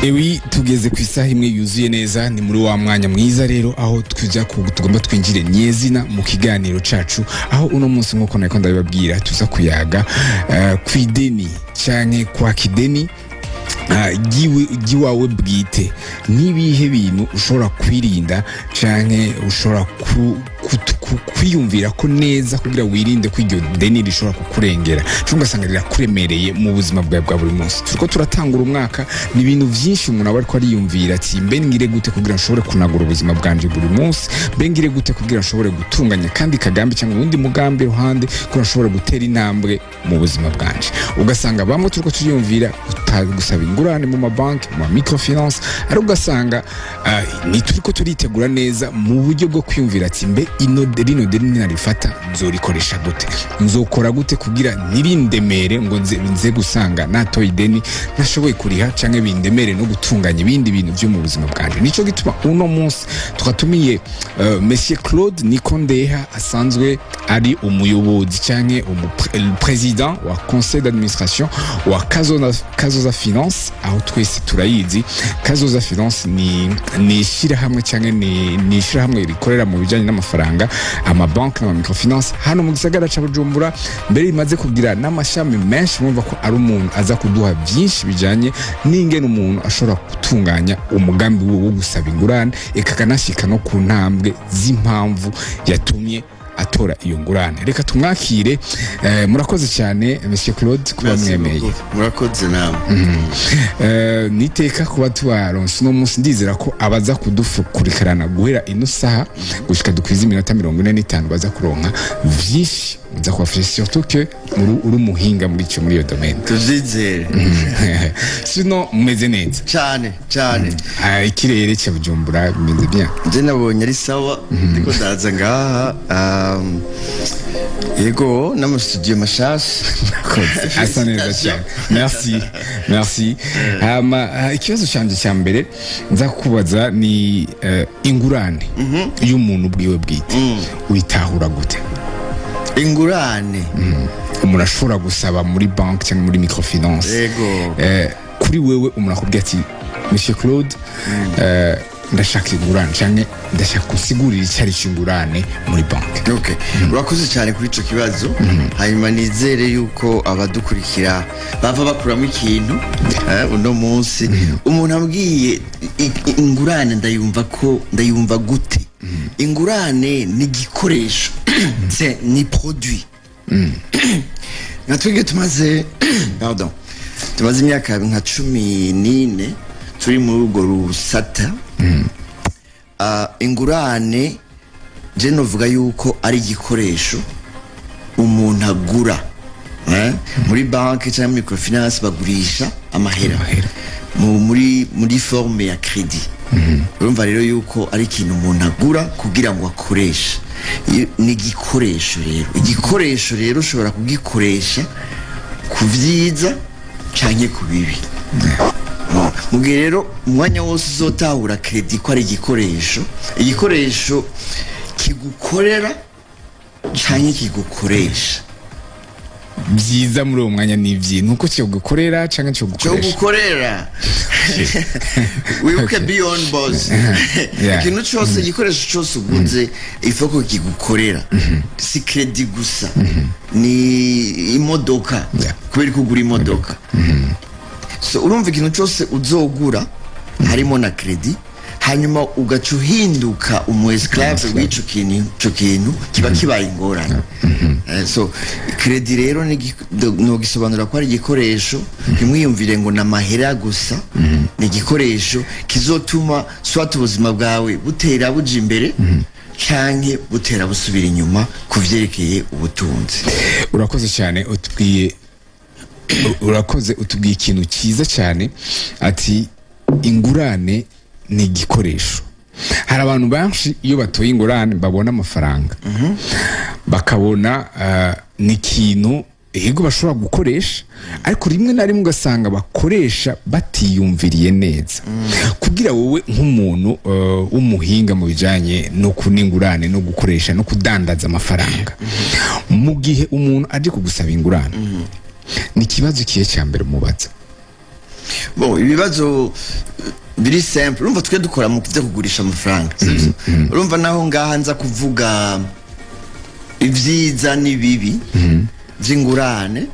Ewi, tugeze ku isaha 1 yuzuye neza. Ni muri wa mwanya mwiza rero aho tujya tugomba twinjire nyezina mu kiganiro cacu, aho uno munsi, nkuko nariko ndabibabwira, tuza kuyaga kw'ideni canke kwa kideni ry'iwawe bwite. N'ibihe bintu ushobora kwirinda canke ushobora kwiyumvira ko neza kugira wirinde ko iryo deni rishobora kukurengera cyangwa ugasanga rirakuremereye mu buzima bwawe bwa buri munsi. Turiko turatangura umwaka, ni ibintu vyinshi umuntu aba ariko ariyumvira ati: "Mbe ngire gute kugira nshobore kunagura ubuzima bwanje buri munsi? Mbe ngire gute kugira nshobore gutunganya kandi kagambi cyangwa uwundi mugambi iruhande kugira nshobore gutera intambwe mu buzima bwanje?" Ugasanga bamwe turiko turiyumvira gusaba ingurane mu mabanki, mu ma microfinance, ariko ugasanga ntituriko turitegura neza mu buryo bwo kwiyumvira ati: "Mbe ino rino deni ninarifata nzorikoresha gute? Nzokora gute kugira ntirindemere ngo nze gusanga natoye ideni ntashoboye kuriha, canke bindemere no gutunganya ibindi bintu vyo mu buzima bwanje?" Nico gituma uno munsi twatumiye Monsieur Claude Nikondeha, asanzwe ari umuyobozi canke président wa conseil d'administration wa Kazoza Finance, aho twese turayizi. Kazoza Finance ni ishirahamwe canke ni ishirahamwe rikorera mu bijanye n'amafaranga, amabanki n'ama microfinance hano mu gisagara ca Bujumbura, mbere rimaze kugira n'amashami menshi. Mwumva ko ari umuntu aza kuduha byinshi bijanye n'ingene umuntu ashobora gutunganya umugambi wiwe wo gusaba ingurane, eka akanashika no ku ntambwe z'impamvu yatumye atora iyo ngurane. Reka tumwakire. Murakoze cyane, Monsieur Claude, kuba Merci mwemeye. beaucoup. Murakoze namwe. Niteka kuba tubaronse uno munsi. Ndizera ko abaza kudukurikirana guhera ino saha gushika dukwiza iminota 45 baza kuronka vyinshi muza kubafasha, surtout que uri umuhinga muri iyo domaine. Tuvyizere. Sinon mumeze neza? Cyane cyane. Ah, ikirere cya Bujumbura bimeze bien? Nje nabonye ari sawa, ndiko ndaza ngaha, yego, n'amasitudiyo mashasha. Murakoze. Asa neza cyane, merci, merci. Hama ikibazo canje cya mbere nza kubaza ni ingurane y'umuntu bwiwe bwite witahura gute? Ingurane? Umuntu ashobora gusaba muri banki cyangwa muri microfinance. Kuri wewe, umuntu akubwira ati: "Monsieur Claude, ndashaka ingurane", canke "Ndashaka gusigurira icyo ari cyo ingurane muri banki." Okay, urakoze cyane kuri ico kibazo. Hanyuma nizere yuko abadukurikira bava bakuramo ikintu. Uno munsi umuntu ambwiye ingurane, ndayumva ko ndayumva gute? Ingurane ni igikoresho, c'est ni produit. Nka twebwe tumaze, pardon, tumaze imyaka nka 14 turi muri urwo rusata. Ingurane je novuga yuko ari igikoresho umuntu agura, eh? Muri banki cyangwa microfinance bagurisha amahera. Amahera. Muri forme ya crédit. Urumva rero yuko ari ikintu umuntu agura kugira ngo akoreshe. Ni igikoresho rero. Igikoresho rero ushobora kugikoresha ku vyiza canke ku bibi. Mu gihe rero umwanya wose uzotahura crédit ko ari igikoresho, igikoresho kigukorera canke kigukoresha. Byiza muri uwo mwanya ni ibyi nuko cyo gukorera canke cyo Cyo gukoresha. Gukorera. Wibuke be your own boss. Ikintu cyose, igikoresho cyose uguze, ifo ko kigukorera. Si crédit gusa, ni imodoka. Kubera ko ugura imodoka, so urumva ikintu cyose uzogura harimo na crédit, hanyuma ugaca uhinduka umu esclave w'ico kintu, ico kintu kiba kibaye ingorane. So crédit rero nogisobanura ko ari igikoresho. Ntimwiyumvire ngo ni amahera gusa. Ni igikoresho kizotuma soit ubuzima bwawe butera buja imbere canke butera busubira inyuma ku vyerekeye ubutunzi. Urakoze cyane, utubwiye, urakoze, utubwiye ikintu cyiza cyane, ati ingurane ni igikoresho. Hari abantu benshi iyo batoye ingurane babona amafaranga, bakabona ni ikintu yego bashobora gukoresha, ariko rimwe na rimwe ugasanga bakoresha batiyumviriye neza. Kugira wowe nk'umuntu w'umuhinga mu bijanye no kuningurane no gukoresha no kudandaza amafaranga, mu gihe umuntu aje kugusaba ingurane, ni ikibazo kihe cya mbere umubaza? Bon, ibibazo biri simple. Urumva, twe dukora mu byo kugurisha amafaranga, sivyo? Urumva, naho ngaha nza kuvuga ibyiza n'ibibi vy'ingurane,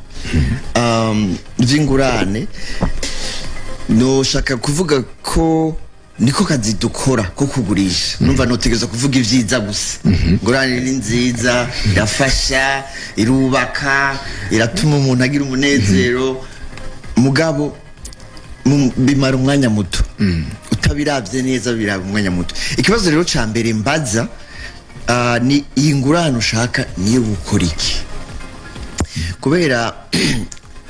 noshaka kuvuga ko niko kazi dukora ko kugurisha. Numva notegereza kuvuga ibyiza gusa. Ingurane ni nziza, irafasha, irubaka, iratuma umuntu agira umunezero, mugabo bimara umwanya muto. Utabiravye neza, biraba umwanya muto. Ikibazo rero ca mbere mbaza ni iyi ngurane ushaka niyo gukora iki? Kubera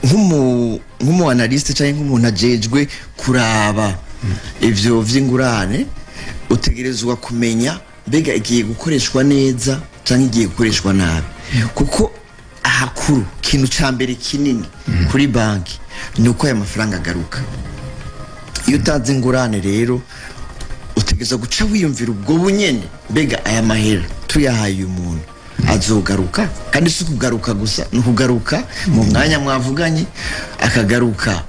nk'umu analyste cyangwa nk'umuntu ajejwe kuraba ivyo vy'ingurane, utegerezwa kumenya mbega igiye gukoreshwa neza cyangwa igiye gukoreshwa nabi, kuko ahakuru ikintu ca mbere kinini kuri banki ni uko aya mafaranga agaruka. Iyo utanze ingurane rero, utegereza guca wiyumvira ubwo bunyene: mbega aya mahera tuyahaye uyu muntu azogaruka? Kandi si ukugaruka gusa, ni ukugaruka mu mwanya mwavuganye, akagaruka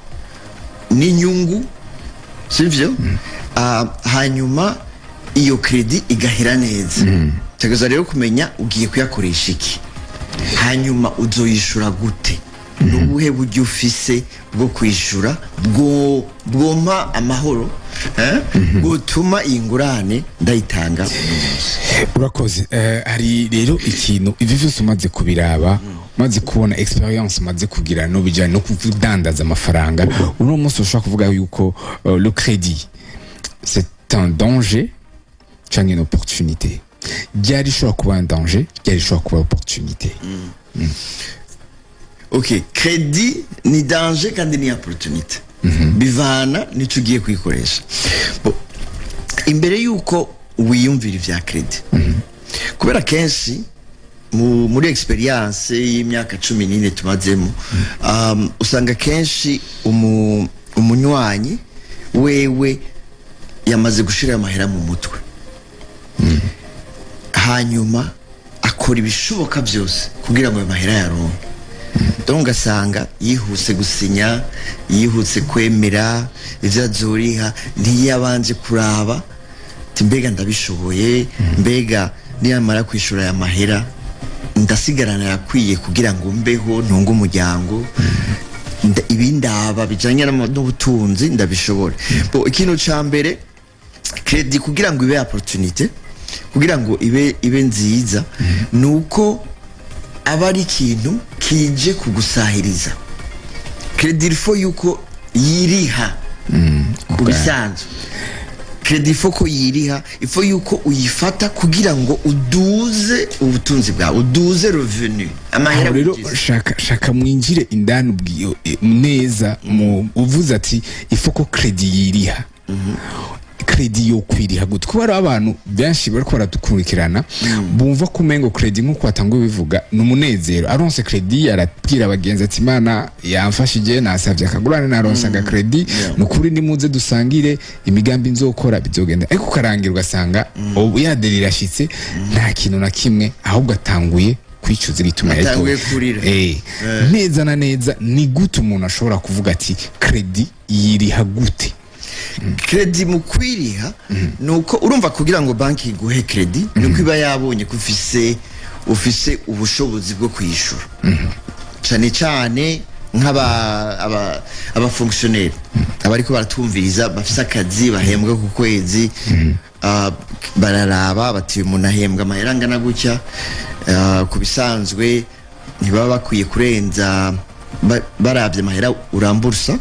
n'inyungu, sivyo? Hanyuma iyo crédit igahera neza. Utegereza rero kumenya ugiye kuyakoresha iki, hanyuma uzoyishura gute, n'ubuhe buryo ufise bwo kwishura bwo bwompa amahoro, bwotuma iyi ngurane ndayitanga uno munsi. Urakoze. Hari rero ikintu, ivyo vyose umaze kubiraba, umaze kubona expérience umaze kugira no bijanye no kudandaza amafaranga, uno munsi ushobora kuvuga yuko le crédit, c'est un danger canke une opportunité? Ryari ishobora kuba un danger, ryari ishobora kuba opportunité? Ok, crédit ni danger kandi ni opportunité, bivana nico ugiye kuyikoresha. Bo, imbere yuko wiyumvira ivya crédit, kubera kenshi muri expérience y'imyaka 14 tumazemo, usanga kenshi umunywanyi wewe yamaze gushira amahera mu mutwe, hanyuma akora ibishoboka byose kugira ngo ayo mahera yaronke. Donc ugasanga yihuse gusinya, yihuse kwemera ivyo azoriha, ntiyabanje kuraba ati: "Mbega ndabishoboye? Mbega niyamara kwishura aya mahera ndasigarana yakwiye kugira ngo mbeho, ntunge umuryango, ibindaba bijanye n'ubutunzi ndabishobora?" Bo, ikintu ca mbere, crédit kugira ngo ibe opportunité, kugira ngo ibe nziza, nuko aba ari ikintu kije kugusahiriza. Crédit, il faut yuko yiriha. Ku bisanzwe, crédit il faut ko yiriha, il faut yuko uyifata kugira ngo uduze ubutunzi bwawe, uduze revenu, amahera Aho rero winjiza. Shaka mwinjire indani neza mu uvuze ati il faut ko crédit yiriha. Crédit yo kwiriha gute? Kuba hari abantu benshi bariko baradukurikirana bumva ko umengo crédit, nk'uko watanguye bivuga, ni umunezero. Aronse crédit arabwira abagenzi ati: "Imana yamfashije, nasavye akagurane, naronse aga crédit, ni ukuri nimuze dusangire imigambi nzokora, bizogenda." Ariko ukarangira ugasanga ubu ya délai irashitse, nta kintu na kimwe, ahubwo atanguye kwicuza igituma Atanguye yayitoye. kurira. Neza na neza, ni gute umuntu ashobora kuvuga ati crédit yiriha gute? Crédit mu kwiriha nuko urumva, kugira ngo banki iguhe crédit nuko iba yabonye ko ufise ubushobozi bwo kwishura, cane cane nk'aba aba fonctionnaire abariko baratumviriza bafise akazi bahembwa ku kwezi. Bararaba bati: "Uyu muntu ahembwa amahera angana gutya." Ku bisanzwe ntibaba bakwiye kurenza, baravye amahera urambursa,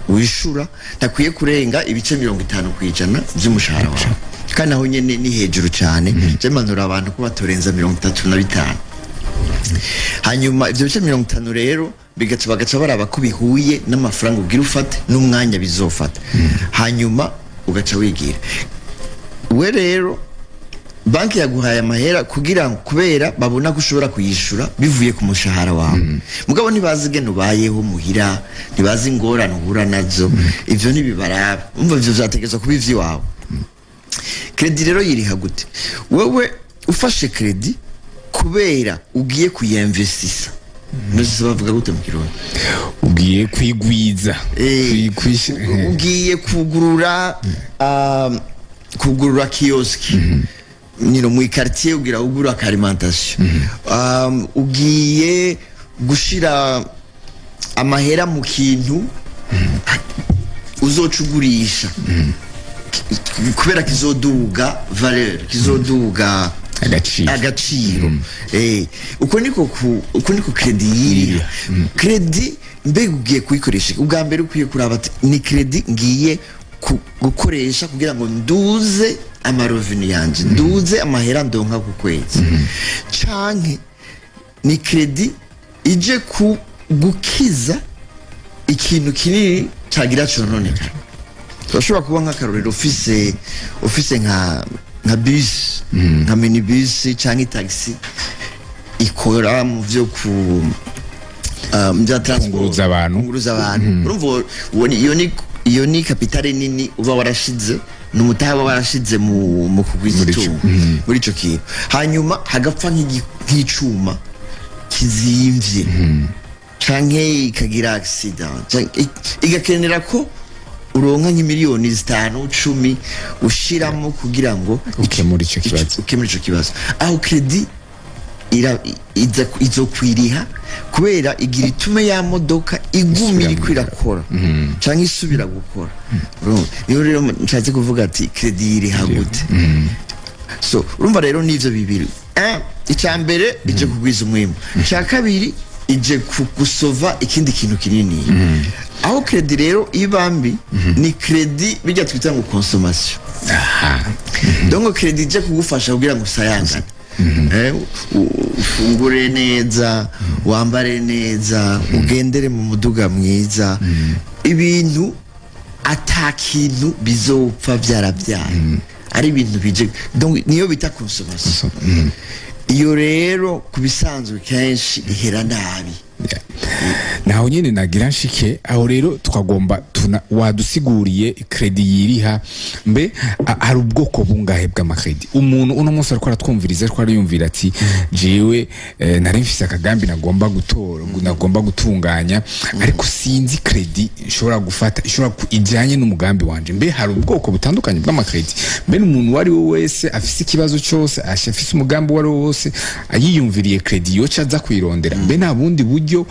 wishura, ntakwiye kurenga ibice 50% vy'umushahara wawe, kandi aho nyene ni hejuru cane. Je mpanura abantu ko batorenza 35. Hanyuma ivyo bice 50 rero bigaca bagaca baraba ko bihuye n'amafaranga ugira ufate n'umwanya bizofata, hanyuma ugaca wigira. We rero banki yaguhaye amahera kugira ngo, kubera babona ko ushobora kuyishura bivuye ku mushahara wawe, mugabo ntibazi ingene ubayeho muhira, ntibazi ingorane uhura nazo, ivyo ntibibaraba. Umva, ivyo vyategerezwa kuba ivy'iwawe. Crédit rero yiriha gute? Wewe ufashe crédit kubera ugiye kuyinvestisa. Mbese bavuga gute mu Kirundi? Ugiye kwigwiza. Ugiye kugurura kugurura kiosque nyino mu quartier, ugira ugura alimentation, ugiye gushira amahera mu kintu uzocugurisha kubera kizoduga valeur, kizoduga agaciro. Agaciro. Uko niko crédit yiriha. Crédit mbega ugiye kuyikoresha? Ubwa mbere ukwiye kuraba ati ni crédit ngiye gukoresha kugira ngo nduze ama revenus yanje, nduze amahera ndonka ku kwezi, canke ni crédit ije ku gukiza ikintu kinini cagira cononekara? Turashobora kuba nk'akarorero ufise nka bus, nka minibus canke taxi ikora mu vyo ku bya transport. Kunguruza abantu. Kunguruza abantu. Urumva iyo ni capital nini uba warashize, ni umutahe uba warashize mu kugwiza Muri ico. itungo, muri ico kintu, hanyuma hagapfa nk'icuma kizimvye canke ikagira accident igakenera ko uronka nk'imiliyoni 5, 10 ushiramo kugira ngo ukemure ico kibazo. Ukemure ico kibazo. Aho crédit iza izokwiriha kubera igira itume ya modoka iguma isubira iriko irakora canke isubira gukora. Urumva, niyo rero nshatse kuvuga ati crédit yiriha gute? So urumva rero n'ivyo bibiri. Icya mbere ije kugwiza umwimbu, icya kabiri ije gusova ikindi kintu kinini. Aho crédit rero iba mbi ni crédit bijya twita ngo consommation. Donc crédit ije kugufasha kugira ngo usayangane, ufungure neza, wambare neza, ugendere mu muduga mwiza, ibintu ata kintu bizopfa byarabyaye, ari ibintu bije. Donc niyo bita consommation. Iyo rero ku bisanzwe kenshi ihera nabi. Naho nyene nagira nshike aho rero twagomba tuna wadusiguriye crédit yiriha. Mbe hari ubwoko bungahe bw'ama crédits? Umuntu uno munsi ariko aratwumviriza, ariko ariyumvira ati jewe nari mfise akagambi nagomba gutora, nagomba gutunganya, ariko sinzi crédit nshobora gufata ishobora ijyanye n'umugambi wanje. Mbe hari ubwoko butandukanye bw'ama crédits? Mbe n'umuntu uwo ari we wese afise ikibazo cyose, afise umugambi uwo ari wo wose, yiyumviriye crédit yoca aza kuyirondera? Mbe nta bundi buryo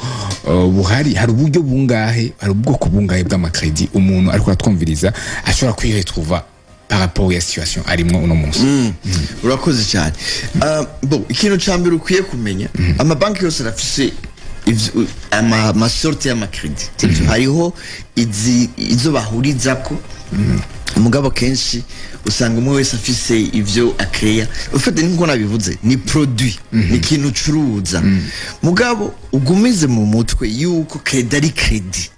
buhari? Hari uburyo bungahe, hari ubwoko bungahe bw'ama crédits umuntu ariko aratwumviriza ashobora kwiretrouva par rapport ya situation arimwo uno munsi? Urakoze cyane. Bon, ikintu cya mbere ukwiye kumenya, amabanki yose arafise ama sortes y'ama crédits. Sivyo? Hariho izi izo bahurizako, mugabo kenshi usanga umwe wese afise ivyo akeya. Ufite nkuko nabivuze, ni produit, ni ikintu ucuruza, mugabo ugumize mu mutwe yuko crédit ari crédit,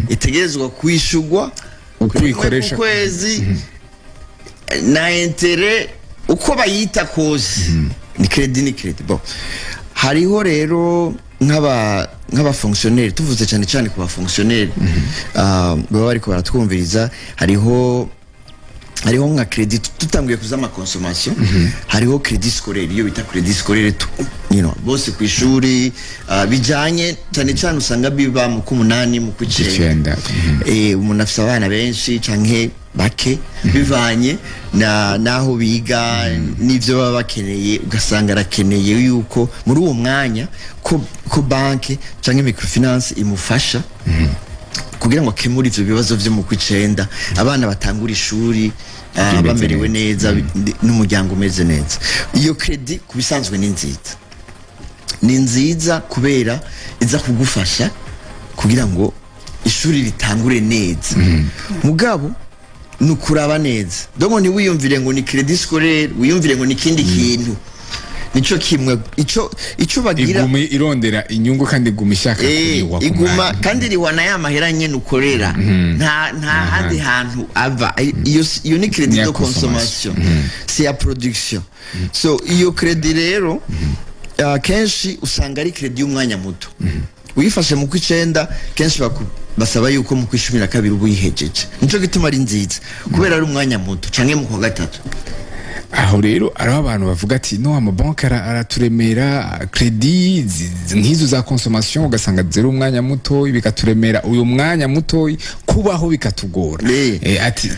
itegerezwa kwishurwa uko uyikoresha. ku kwezi na intérêt, uko bayita kose ni crédit, ni crédit. Bon, hariho rero nk'aba fonctionnaires, tuvuze cyane cyane ku ba fonctionnaires baba bariko baratwumviriza, hariho nka crédit, tutanguye kuza ama consommation, hariho crédit scolaire, iyo bita crédit scolaire bose ku ishuri, bijanye cyane cyane usanga biba mu kumunani, mu kwicenda. Icenda. Umuntu afise abana benshi canke bake, bivanye na naho biga n'ivyo baba bakeneye, ugasanga arakeneye yuko muri uwo mwanya ko banke canke microfinance imufasha kugira ngo akemure ivyo bibazo vyo mu kwicenda, abana batangura ishuri bimeze bamerewe neza n'umuryango umeze neza. Iyo crédit ku bisanzwe ni nziza, ni nziza kubera iza kugufasha kugira ngo ishuri ritangure neza. Mugabo ni ukuraba neza, donc ntiwiyumvire ngo ni crédit scolaire, wiyumvire ngo ni ikindi kintu. Nico kimwe ico bagira. Iguma irondera inyungu kandi iguma ishaka kurihwa ku iguma mwanya. Kandi irihwa na ya mahera nyene ukorera, nta handi hantu ava. Iyo ni crédit Ni ya de consommation, c'est ya production. So iyo crédit rero kenshi usanga ari crédit y'umwanya muto. Uyifashe mu kwicenda, kenshi basaba yuko mu kwicumi na kabiri uba uyihejeje. Nico gituma ari nziza, kubera ari umwanya muto, canke mu kwa gatatu. Aho rero hariho abantu bavuga ati: "No, amabanki araturemera crédit nk'izo za consommation, ugasanga zero umwanya muto bikaturemera, uyu mwanya muto kubaho bikatugora." Ati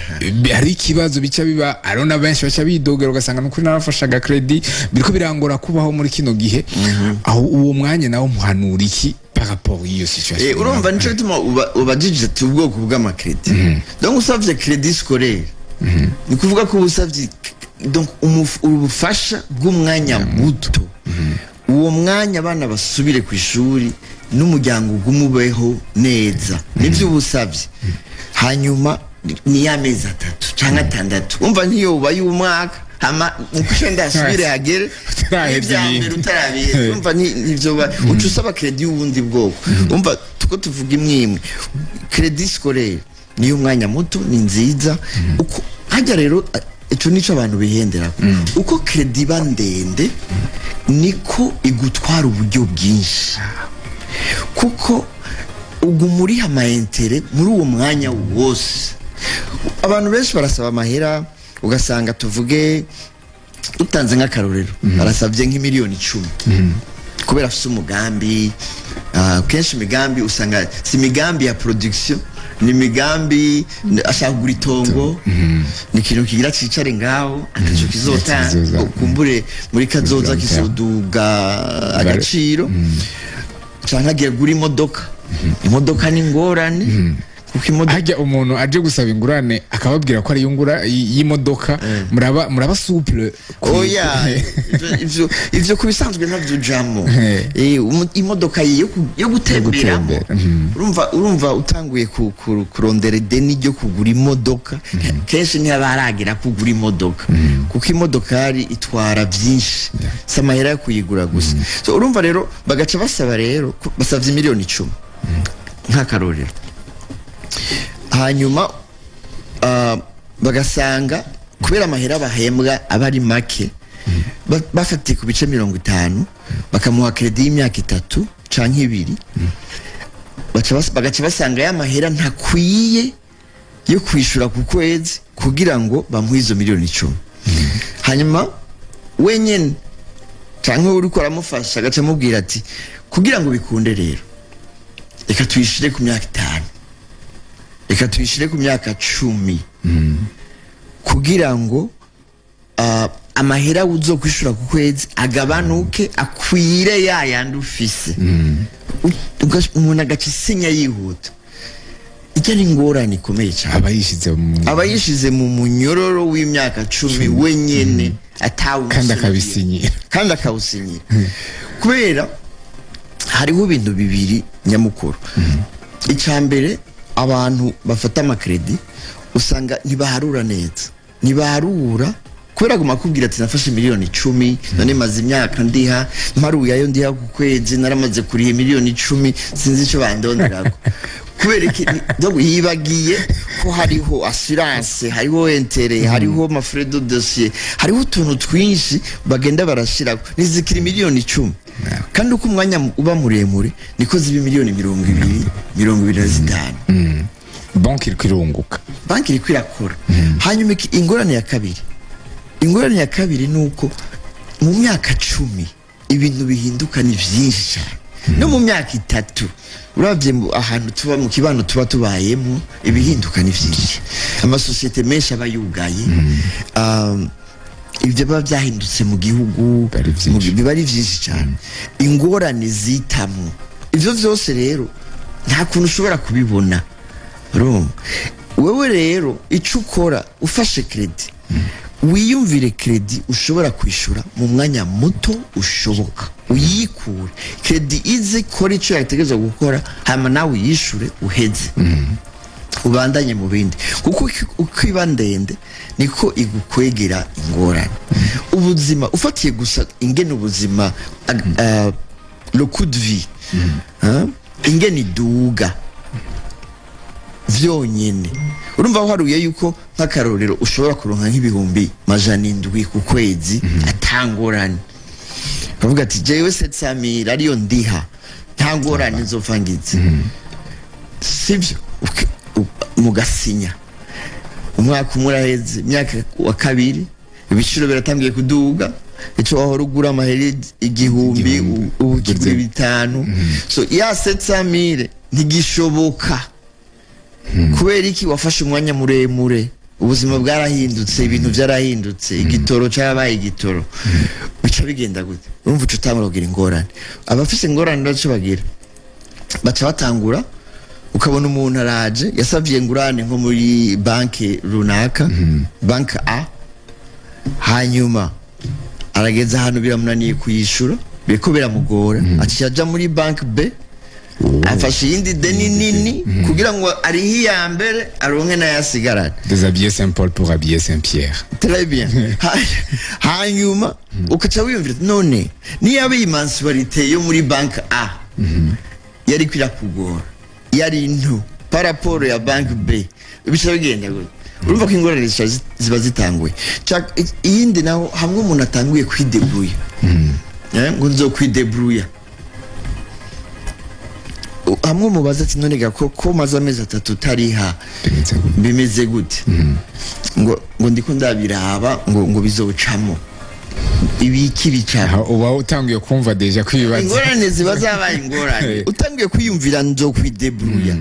hari ikibazo bica biba, hariho na benshi baca bidogera, ugasanga nukuri narafashaga crédit, biriko birangora kubaho muri kino gihe. Aho uwo mwanya nawo muhanura iki par rapport y'iyo situation? Urumva nico gituma ubajije ati ubwoko bw'ama crédit. Donc usavye crédit scolaire, ni kuvuga ko usavye donc ubufasha bw'umwanya muto, uwo mwanya abana basubire ku ishuri n'umuryango ugumubeho neza, nivyo uba usavye. Hanyuma ni y'amezi 3 canke 6, umva nk'iyo ubaye umwaka, hama mu kwicenda hasubire hagere Utaraheza n'ivya mbere ibindi. Utarabiheza, umva nivyo uca usaba crédit y'ubundi bwoko. Umva tuko tuvuga imwe imwe. Crédit scolaire niyo umwanya muto, ni nziza. Uko hajya rero, ico nico abantu bihenderako: uko crédit iba ndende, niko igutwara uburyo bwinshi, kuko uguma uriha ama intérêts muri uwo mwanya wose. Abantu benshi barasaba amahera, ugasanga tuvuge utanze nk'akarorero, arasabye nk'imiliyoni 10 kubera afise umugambi. Kenshi imigambi usanga si imigambi ya production, ni imigambi ashaka kugura itongo, ni ikintu kigira cicare ngaho ataco kizotanga, Kizoza. Kumbure muri kazoza kizoduga agaciro, canke agiye kugura imodoka. Imodoka ni ingorane, kuko imodoka Hajya umuntu aje gusaba ingurane akababwira ko ari ingura y'imodoka, muraba souple Oya, ivyo ku bisanzwe ntavyo ujamo. Imodoka yo gutemberamo. Gutembera, Urumva utanguye kurondera ideni ryo kugura imodoka, kenshi ntihaba haragira kugura imodoka, kuko imodokari itwara byinshi, si amahera yo kuyigura gusa. So urumva rero bagaca basaba rero, basavye miliyoni 10 nk'akarorero, hanyuma bagasanga kubera amahera bahembwa aba ari make, bafatiye ku bice 50, bakamuha crédit y'imyaka 3 canke 2, bagaca basanga ya mahera ntakwiye yo kwishura ku kwezi kugira ngo bamuhe izo miliyoni 10. Hanyuma wenyene canke uriko aramufasha agaca amubwira ati: "Kugira ngo bikunde rero, reka tuyishire ku myaka 5, reka tuyishire ku myaka 10, kugira ngo amahera uzo kwishura ku kwezi agabanuke, akwire ya yandi ufise." Umuntu agaca isinya yihuta. Icyo ni ingorane ikomeye cyane. Aba yishize mu Aba yishize mu munyororo w'imyaka 10 wenyene atawe. Kandi akabisinyira. Kandi akawusinyira, kubera hariho ibintu bibiri nyamukuru. Icya mbere, abantu bafata ama crédit usanga ntibaharura neza, ntibaharura, kubera aguma akubwira ati: "Nafashe miliyoni 10, none maze imyaka ndiha, mparuye ayo ndiha ku kwezi, naramaze kuriha miliyoni 10, sinzi icyo bandonderako." Kubera iki? Donc yibagiye ko hariho assurance, hariho intérêts, hariho ama frais de dossier, hariho utuntu twinshi bagenda barashirako, ntizikiri miliyoni 10. Kandi uko umwanya uba muremure, niko ziba miliyoni 20, 25. Banki iriko irunguka. Banki iriko irakora. Hanyuma ingorane ya kabiri, ingorane ya kabiri ni uko mu myaka 10 ibintu bihinduka ni byinshi cyane. No mu myaka 3, urabye ahantu tuba, mu kibano tuba tubayemo, ibihinduka ni byinshi. Amasosiyete menshi aba yugaye, ibyo biba byahindutse mu gihugu Biba ari vyinshi. Biba ari byinshi cyane, ingorane zitamwo. Ibyo byose rero nta kuntu ushobora kubibona. Urumva wewe rero icyo ukora, ufashe crédit, wiyumvire crédit ushobora kwishyura mu mwanya muto ushoboka, uyikure. Crédit ize kora icyo yategerezwa gukora, hanyuma nawe uyishure, uheze, ubandanye mu bindi, kuko uko iba ndende niko igukwegera ingorane. Ubuzima, ufatiye gusa ingene ubuzima, le coût de vie, hein, ingene iduga vyonyene, urumva waharuye yuko nk'akarorero ushobora kuronka nk'700,000 ku kwezi atangorane, ukavuga ati: "Jewe 700,000 ariyo ndiha, nta ngorane nzopfa ngize." Sivyo? Mugasinya, umwaka umwe uraheze, imyaka wa kabiri. Ibiciro biratangiye kuduga. Ico wahora ugura amahera 1000, ubu kigura 5. So ya 700,000 ntigishoboka. Kubera iki? Wafashe umwanya muremure, ubuzima bwarahindutse, ibintu byarahindutse, igitoro cyabaye igitoro. Bica bigenda gute? Urumva uca utangura kugira ingorane. Abafise ingorane baca bagira, baca batangura, ukabona umuntu araje yasavye ingurane nko muri banki runaka, banki A, hanyuma arageze ahantu biramunaniye kuyishura, biriko biramugora, aciye aja muri banki B, afashe iyindi deni nini kugira ngo arihe iya mbere, aronke n'ayasigarana. Déshabiller Saint Paul pour habiller Saint Pierre. Très bien. Hanyuma ukaca wiyumvira uti, none niba iyi mensualité yo muri banki A yari kwirakugora, yari nto par rapport ya banki B, bica bigenda gute? Urumva ko ingorane ziba zitanguye. Iyindi naho, hamwe umuntu atanguye kwidebrouiller, ngo nzokwidebrouiller, hamwe umubaza ati: "None ga ko maze amezi 3 utariha, Bimeze gute?" Bimeze gute? Ngo ndiko ndabiraba, ngo bizocamo ibiki bicamo. Aho uba utanguye kumva déjà kwibaza. Ingorane ziba zabaye ingorane. Utangiye kwiyumvira nzokwidebrouiller,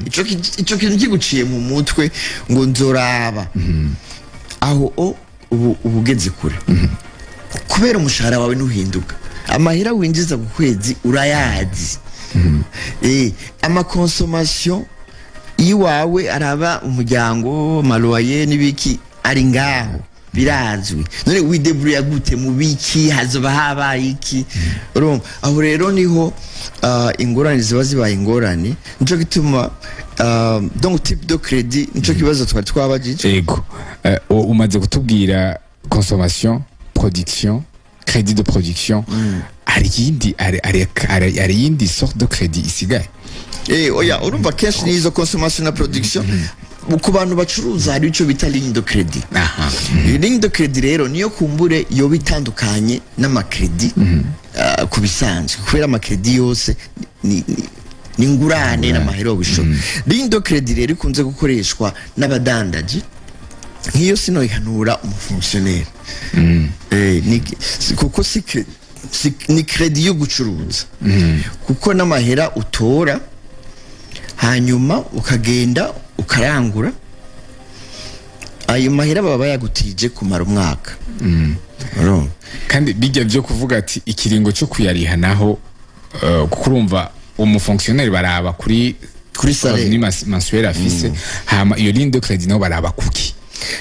ico kintu kiguciye mu mutwe ngo nzoraba, aho o ubu uba ugeze kure, kubera umushahara wawe ntuhinduka, amahera winjiza ku kwezi urayazi, amaconsommation iwawe araba umuryango, amaloyer n'ibiki, ari ngaho birazwi. None widebrouiller gute mu biki? Hazoba habaye iki? Urumva aho rero niho ingorane ziba zibaye ingorane. Nico gituma donc type de crédit, nico kibazo twari twabajije. Ego. Umaze kutubwira consommation, production, crédit de production. Hari iyindi sorte de crédit isigaye? Oya, urumva kenshi nizo consommation na production. Ku bantu bacuruza hari ico bita ligne de crédit. Iyi ligne de crédit rero niyo kumbure yoba itandukanye n'amacrédit ku bisanzwe, kubera amacrédit yose ni ingurane n'amahera bishoboka. Ligne de crédit rero ikunze gukoreshwa n'abadandaji. Nk'iyo sinoyihanura umufonctionnaire, kuko si ni crédit yo gucuruza, kuko n'amahera utora hanyuma ukagenda ukarangura, ayo mahera baba bayagutije kumara umwaka. Urumva? Kandi bijya byo kuvuga ati ikiringo cyo kuyariha naho, kuko urumva umufonctionnaire baraba kuri Kuri salaire. Revenu mensuel afise. Hama iyo ligne de crédit naho baraba kuki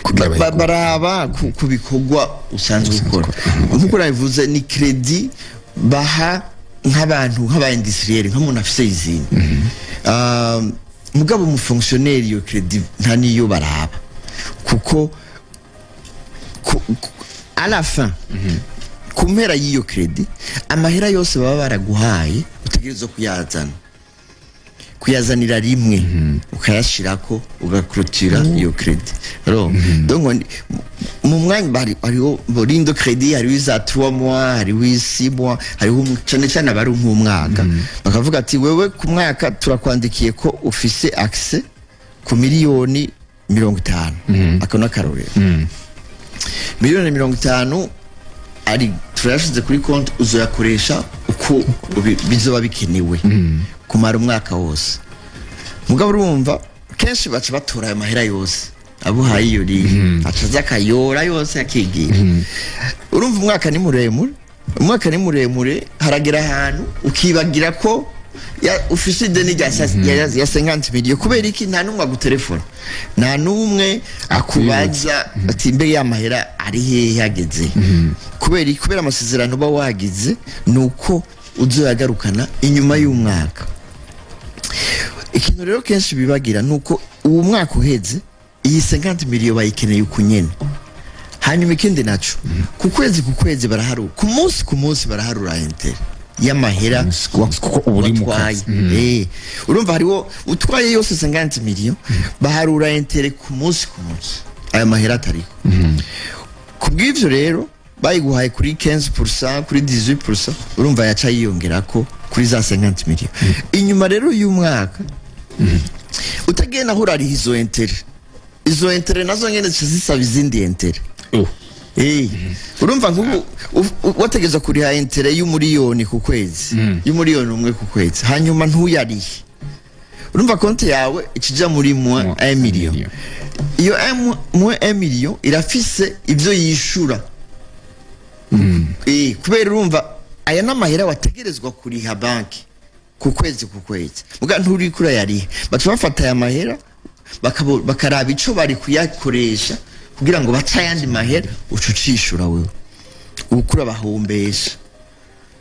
kugira bayigure? Baraba ku bikorwa usanzwe ukora. Ukora. Nkuko nabivuze, ni crédit baha nk'abantu nk'aba industriel, nk'umuntu afise izindi. Mugabo umufonctionnaire iyo crédit nta niyo baraba, kuko à la fin, ku mpera y'iyo crédit, amahera yose baba baraguhaye utegerezwa kuyazanira rimwe, ukayashirako, ugaclôtura iyo crédit. Donc mu mwanya hariho ligne de crédit, hariho iza 3 mois, hariho 6 mois, hariho cane cane abari nk'umwaka. Bakavuga ati: "Wewe ku mwaka turakwandikiye ko ufise accès ku miliyoni 50." Ako n'akarorero. Miliyoni 50 ari turayashize kuri konti, uzoyakoresha uko bizoba bikenewe kumara umwaka wose. Mugabo urumva kenshi baca batora ayo mahera yose abuhaye iyo ligne, aca aza akayora yose akigira. Urumva umwaka ni muremure, umwaka ni muremure, haragera ahantu ukibagira ko ufise ideni rya ya 50 millions. Kubera iki? Nta n'umwe agutelefona, nta n'umwe akubaza ati: "Mbe ya mahera ari hehe, ageze?" Kubera iki? Kubera amasezerano uba wagize ni uko uzoyagarukana inyuma y'umwaka. Ikintu rero kenshi bibagira ni uko uwo mwaka uheze, iyi 50 millions bayikeneye uku nyene. Hanyuma ikindi naco, ku kwezi ku kwezi baraharura, ku munsi ku munsi baraharura intérêt y'amahera Munsi ku munsi, kuko uba uri mu watwaye. kazi. Urumva hariho utwaye yose 50 millions, baharura intérêt ku munsi ku munsi ayo mahera atariho. Kubw'ivyo rero bayiguhaye kuri 15%, kuri 18%, urumva yaca yiyongerako kuri za 50 millions. Inyuma rero y'umwaka utagenda aho urariha izo intérêt, izo intérêt nazo nyene zica zisaba izindi intérêt. Oh, Urumva nk'ubu wategereza kuriha intérêt y'umuriyoni ku kwezi, y'umuriyoni 1 ku kwezi, hanyuma ntuyarihe, urumva konti yawe ikija muri moins 1 million. Iyo moins 1 million irafise ivyo yishura, kubera urumva aya n'amahera wategerezwa kuriha banki ku kwezi ku kwezi, muga nturi kurayariha. Baca bafata aya mahera, bakaraba ico bari kuyakoresha kugira ngo bace ayandi mahera, uca ucishura wewe ukura bahombesha,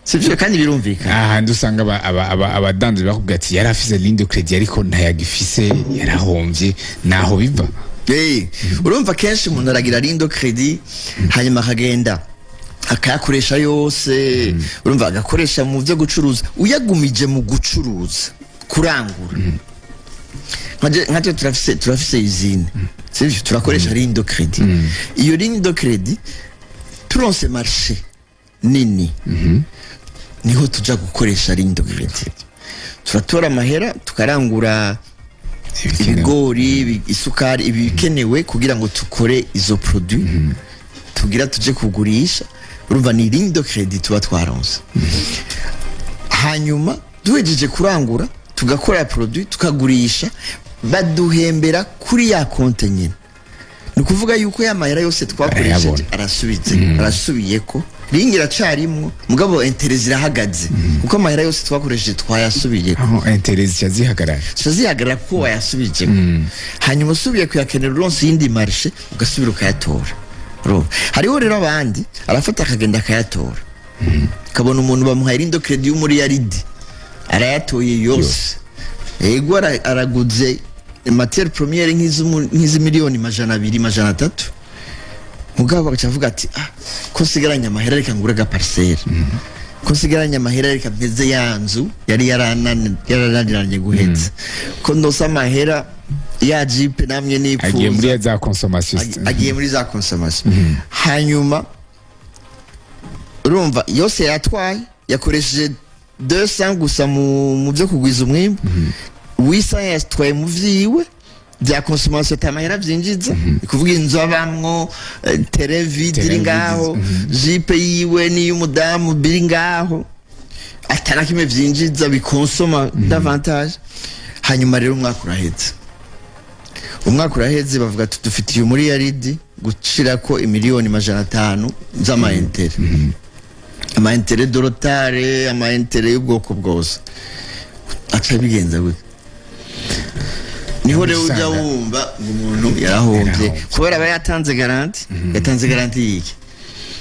sivyo? Kandi birumvikana. Ahandi usanga abadandaza bakubwira ati yari afise ligne de crédit ariko ntayagifise, yarahomvye, naho biva. Urumva kenshi umuntu aragira ligne de crédit, hanyuma akagenda akayakoresha yose. Urumva agakoresha mu byo gucuruza, uyagumije mu gucuruza, kurangura. Nkaje turafise usine, sivyo? Turakoresha ligne de crédit. Iyo ligne de crédit, turonse marché nini, niho tuja gukoresha ligne de crédit. Turatora amahera, tukarangura ibikenewe. Ibigori, isukari, ibikenewe kugira ngo tukore izo produit tugira tuje kugurisha. Urumva ni ligne de crédit tuba twaronse. Hanyuma duhejeje kurangura, tugakora produit, tukagurisha, baduhembera kuri ya konte nyine. Ni ukuvuga yuko ya mahera yose twakoresheje arayabona. Arasubitse, arasubiyeko. Ligne iracarimwo, mugabo intérêts zirahagaze kuko amahera yose twakoresheje twayasubiyeko. Aho intérêts zica zihagarara. Zihagarara kuko wayasubijemo. Hanyuma usubiye kuyakenera, uronse iyindi marché, ugasubira ukayatora. Urumva hariho rero abandi arafata akagenda akayatora, ukabona umuntu bamuhaye ligne de crédit y'umuriyaridi, arayatoye yose, yego, araguze matière première nk'iz'imiliyoni 200, 300, mugabo bagaca avuga ati: "Ah, ko nsigaranye amahera, reka ngure agaparcelle. Ko nsigaranye amahera, reka mpeze ya nzu yari yarananiranye guheza. Ko ndose amahera, ya Jeep namye agiye nipfuza." Muri za consommation. Agiye muri za consommation. Hanyuma urumva yose yatwaye, yakoresheje 200 gusa mu byo kugwiza umwimbu, wisa yatwaye mu vyiwe bya consommation, ata mahera vyinjiza. Ni kuvuga inzu abamwo, terrain vide iri terrain ngaho, vide, Jeep yiwe n'iy'umudamu biri ngaho, atana kimwe vyinjiza, bikonsoma davantage. Hanyuma rero umwaka uraheze, umwaka uraheze, bavuga ati dufitiye umuriyaridi gushirako imiliyoni 500 z'ama intérêts, ama intérêts de retard, ama intérêts y'ubwoko bwose. Aca bigenza gute? Niho rero ujya usanga wumva ngo umuntu yarahombye. Yarahombye. Kubera aba yatanze garantie. Yatanze garantie y'iki?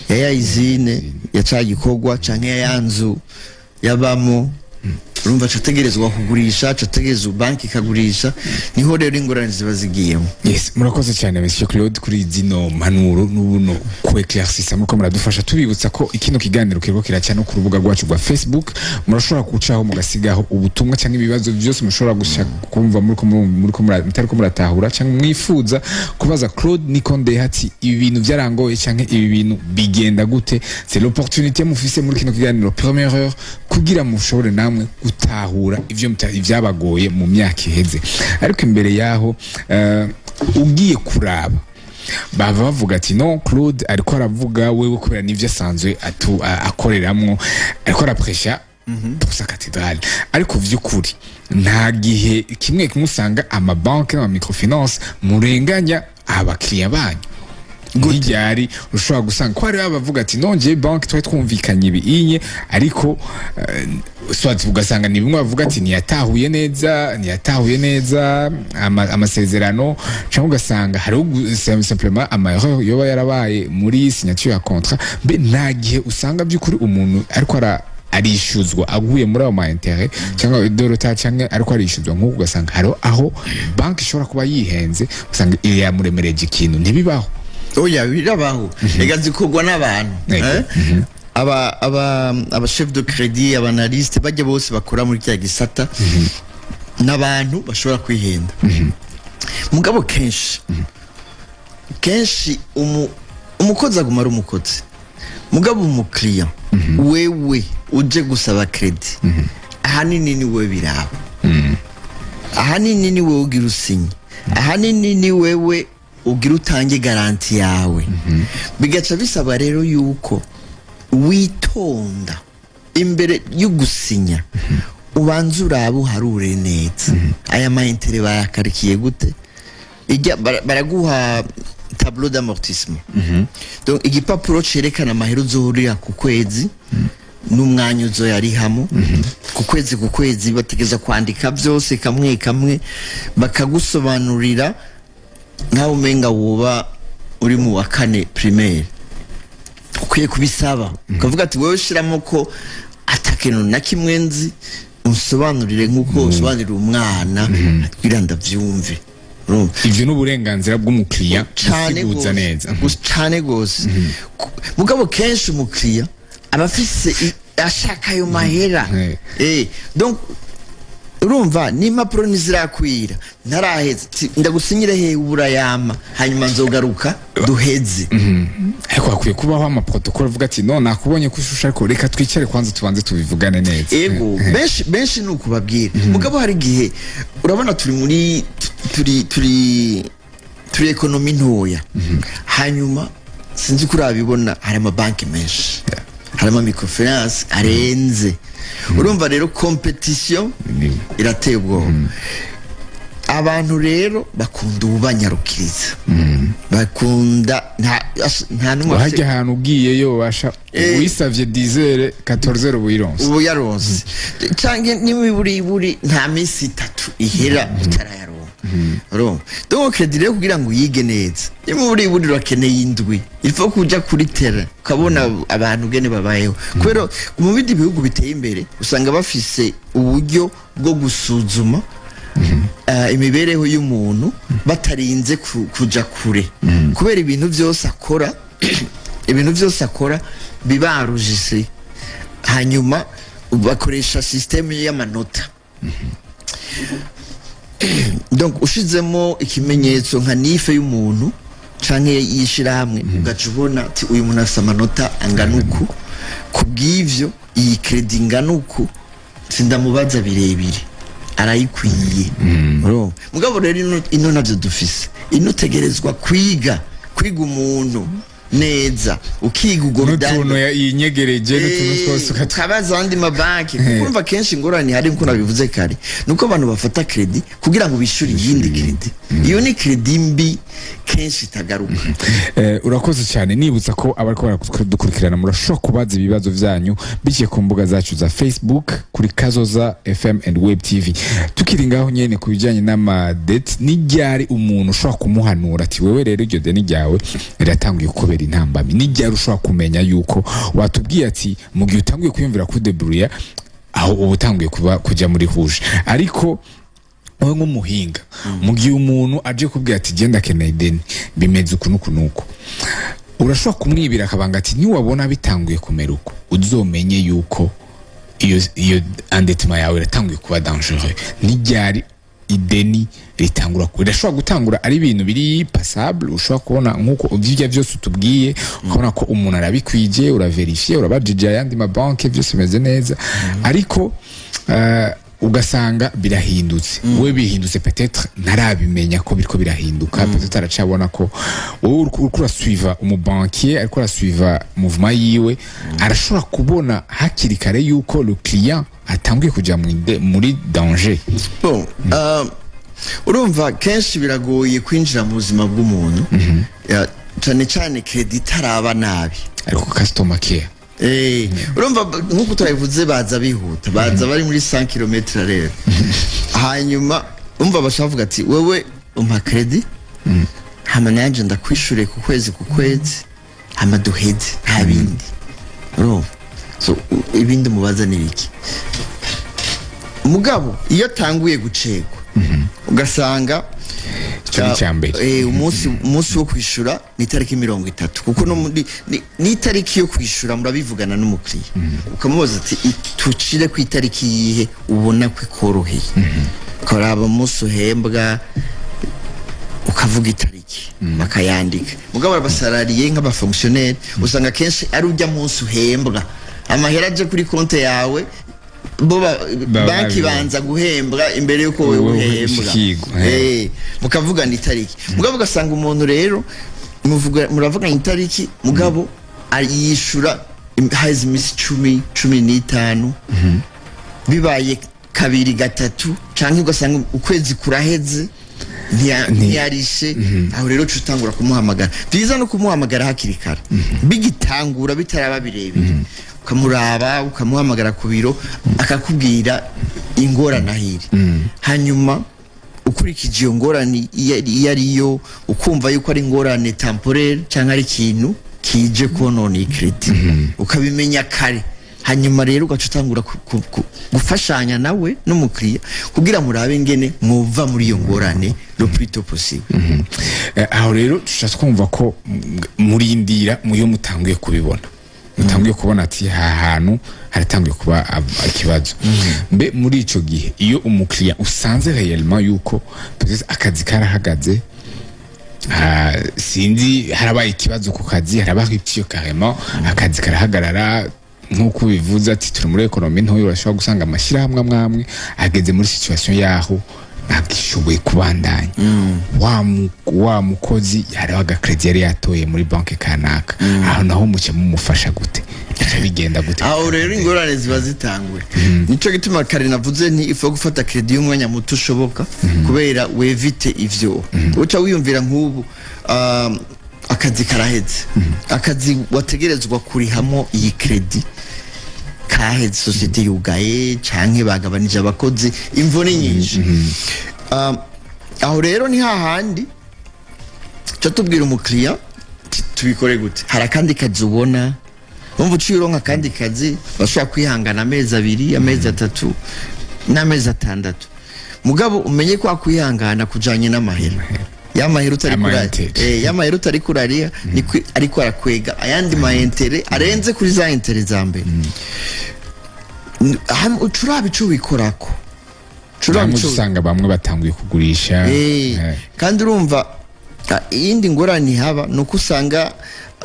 Ya usine, ya ca gikorwa, canke ya nzu yabamo. Urumva aca ategerezwa kugurisha, aca ategerezwa banki ikagurisha. Niho rero ingorane ziba zigiyemo. Yes, murakoze cyane, Monsieur Claude, kuri zino mpanuro n'ubuno ku éclaircissa muko muradufasha. Tubibutsa ko ikino kiganiro kiriko kiraca no ku rubuga rwacu rwa Facebook. Murashobora gucaho mugasigaho ubutumwa cyangwa ibibazo byose mushobora gushaka kumva muriko mutariko muratahura, cyangwa mwifuza kubaza Claude Nikonde ati ibi bintu byarangoye cyangwa ibi bintu bigenda gute. C'est l'opportunité mufise muri kino kiganiro première heure kugira mushobore namwe gutahura ivyo ibyabagoye mu myaka iheze. Ariko imbere yaho, ugiye kuraba bava bavuga ati no, Claude ariko aravuga wewe kubera nivyo asanzwe akoreramwo, ariko arapresha pour sa cathédrale. Ariko vy'ukuri nta gihe kimwe kimwe usanga amabanki n'ama microfinance murenganya abakiriya banyu? Nk'iryari ushobora gusanga ko hariho abavuga ati nongeye banki twari twumvikanye ibi inye, ariko soit ugasanga ni bimwe bavuga ati ntiyatahuye neza amasezerano, cyangwa ugasanga hariho simplement ama erreur yoba yarabaye muri signature ya contrat. Mbe nta gihe usanga by'ukuri umuntu ariko arishuzwa aguye muri ayo ma intérêts cyangwa de retard, cyangwa ariko arishuzwa nk'uko ugasanga hariho aho banki ishobora kuba yihenze, usanga yamuremereje ikintu? Ntibibaho? Oya, birabaho. Rega zikorwa n'abantu. Yego. Eh? Aba chef de crédit, aba analyste, bajya bose bakora muri kiriya gisata n'abantu bashobora kwihenda. Mugabo kenshi kenshi umukozi aguma ari umukozi. Mugabo umukiriya, wewe uje gusaba crédit, ahanini ni wewe biraba, ahanini ni wewe ugira usinye, ahanini ni wewe. Ugira utange garantie yawe, bigaca bisaba rero yuko witonda imbere yo gusinya, ubanza urabe, uharure neza aya ma intérêts bayakarikiye gute. Ijya baraguha tableau d'amortissement, donc igipapuro cerekana amahera uzohurira ku kwezi n'umwanya uzoyarihamo ku kwezi. Ku kwezi bategeza kwandika byose kamwe kamwe, bakagusobanurira nkaho umenga woba uri mu wa kane primaire. Ukwiye kubisaba, ukavuga ati: "Wowe shiramo ko atakintu na kimwe nzi, unsobanurire nk'uko usobanurira umwana kugira ndavyumve." Urumva? Ivyo ni uburenganzira bw'umukiriya Cane gusiguza gose. neza. Cane gose. Mugabo kenshi umukiriya aba afise ashaka ayo mahera. Donc urumva n'impapuro ntizirakwira, ntaraheza. Ndagusinyire he? Uburayama, hanyuma nzogaruka duheze. Ariko hakwiye kubaho ama protocole avuga ati: "No nakubonye ko ushusha, ariko reka twicare kwanza tubanze tubivugane neza." Ego, benshi benshi ni ukubabwira. Mugabo hari igihe, urabona, turi muri turi économie ntoya. Hanyuma sinzi ko urabibona, hari amabanki menshi, hari ama microfinance arenze. Urumva rero compétition irateye ubwoba. Abantu rero bakunda ububanyarukiriza, bakunda nta n'umwe afise. Wahajya ahantu ugiyeyo ubasha wisavye 10h, 14h ubuyironse. Ubu yaronse, canke n'imiburiburi nta minsi 3 ihera utarayaronka. Urumva, donc crédit rero kugira ngo uyige neza, n'imiburiburi urakeneye indwi. Il faut kuja kuri terrain ukabona abantu ugene babayeho, kubera mu bindi bihugu biteye imbere usanga bafise uburyo bwo gusuzuma imibereho y'umuntu batarinze kuja kure, kubera ibintu byose akora bibarujise. Hanyuma bakoresha système y'amanota. Donc ushizemo ikimenyetso nka NIF y'umuntu canke yishirahamwe, ugaca ubona ati: "Uyu muntu afise amanota angana uku, kubw'ivyo iyi crédit ingana uku sindamubaza birebire, arayikwiye." Urumva? Mugabo rero ino navyo dufise. Ino utegerezwa kwiga umuntu neza, ukiga urwo n'utuntu rudanda yinyegereje n'utuntu twose ukabaza andi mabanki, kuko urumva kenshi ingorane hari, nkuko nabivuze kare, nuko abantu bafata crédit kugira ngo bishyure iyindi crédit. Iyo ni crédit mbi, kenshi itagaruka. Urakoze cyane. Nibutsa ko abariko baradukurikirana murashobora kubaza ibibazo vyanyu biciye ku mbuga zacu za Facebook kuri Kazoza FM and Web TV. Tukiri ngaho nyene ku bijanye n'ama dettes, ni ryari umuntu ushobora kumuhanura ati: "Wewe rero iryo deni ryawe riratanguye kubera intambamyi"? Ni ryari ushobora kumenya yuko watubwiye ati mu gihe utanguye kwiyumvira kudebrouiller, aho uba utanguye kuba kuja muri rouge? Ariko wowe nk'umuhinga, mu gihe umuntu aje kubwira ati: "Genda, akeneye ideni, bimeze uku n'uku n'uku," urashobora kumwibira akabanga ati: "Niwabona bitanguye kumera uko, uzomenye yuko iyo endettement yawe iratanguye kuba dangereux"? Ni ryari ideni ritangura? Rirashobora gutangura ari ibintu biri passable, ushobora kubona nk'uko uvyirya byose utubwiye, ukabona ko umuntu arabikwije, uraverifiye, urabajije ayandi mabanki, byose bimeze neza, ariko ugasanga birahindutse. We bihindutse, peut-être ntarabimenya ko biriko birahinduka, peut-être aracabona ko wowe uriko urasuiva umu banquier, ariko arasuiva mouvement yiwe, arashobora kubona hakiri kare yuko le client atanguye kuja muri danger. Bon, urumva kenshi biragoye kwinjira mu buzima bw'umuntu, cane cane crédit itaraba nabi. Ariko customer care. Urumva nk'uko turabivuze, baza bihuta, baza bari muri 100 km rero. Hanyuma umva bashavuga ati: "Wewe umpa crédit, hama nanje ndakwishure ku kwezi ku kwezi, hama duheze, nta bindi." Urumva, so ibindi mubaza ni biki. Mugabo iyo atanguye gucegwa, ugasanga Ico ni ica mbere. Umunsi wo kwishura ni itariki 30, kuko no muri ni itariki yo kwishura murabivugana n'umukiriya, ukamubaza ati: "Tucire ku itariki yihe ubona ko ikoroheye?" Ukaraba umunsi uhembwa, ukavuga itariki, bakayandika. Mugabo aba salariés nk'aba fonctionnaires usanga kenshi ari ujya munsi uhembwa, amahera aje kuri konte yawe. Bo banki babibona. Banza guhembwa imbere yuko wewe Wewe uhembwa. ushikirwa. Mukavugana itariki, mugabo ugasanga umuntu rero muravugana itariki, mugabo yishura haheze iminsi 10, 15, bibaye kabiri, gatatu, canke ugasanga ukwezi kuraheze ntiyarishe. Aho rero uca utangura kumuhamagara. Byiza no kumuhamagara hakiri kare, bigitangura, bitaraba birebire, ukamuraba, ukamuhamagara ku biro, akakubwira ingorane ahiri. Hanyuma ukurikije iyo ngorane iyo ariyo, ukumva yuko ari ingorane temporaire cyangwa ari ikintu kije konona iyi crédit, ukabimenya kare. Hanyuma rero ugaca utangura gufashanya nawe n'umukiriya kugira murabe ingene mwuva muri iyo ngorane le plus tôt possible. Aho rero tuca twumva ko murindira muyo mutanguye kubibona, mutanguye kubona ati aha hantu haratanguye kuba ikibazo. Mbe muri ico gihe, iyo umukiriya usanze réellement yuko peut-être akazi karahagaze, sinzi, harabaye ikibazo ku kazi, harabaho ivyo carrément akazi karahagarara, nk'uko ubivuze ati turi muri économie ntoya, urashobora gusanga amashyirahamwe amwe amwe ageze muri situation yaho ntagishoboye kubandanya, wa mukozi hariho aga crédit yari yatoye muri banki kanaka, aho naho muca mumufasha gute? Bica bigenda gute? Aho rero ingorane ziba zitanguye. Nico gituma kare navuze nti ifu gufata crédit y'umwanya muto ushoboka, kubera w'évite ivyo uca wiyumvira. Nk'ubu akazi karaheze, akazi wategerezwa kurihamo iyi crédit kaheze, société yugaye canke bagabanije abakozi, imvo ni nyinshi. Aho rero ni hahandi cyo tubwira umukiriya tubikore gute? Hari akandi kazi ubona? Umva, uciye uronka akandi kazi, bashobora kwihangana amezi 2, amezi 3 n'amezi 6, mugabo umenye ko wakwihangana kujanye n'amahera, y'amahera utari Ama kura intérêt. Y'amahera utari kurariya, ni ariko arakwega ayandi ma intérêts arenze kuri za intérêts za mbere. Uca uraba ico wikorako. Uca uraba Bamwe ico usanga bamwe batanguye kugurisha. Kandi urumva, iyindi ngorane ihaba ni uko usanga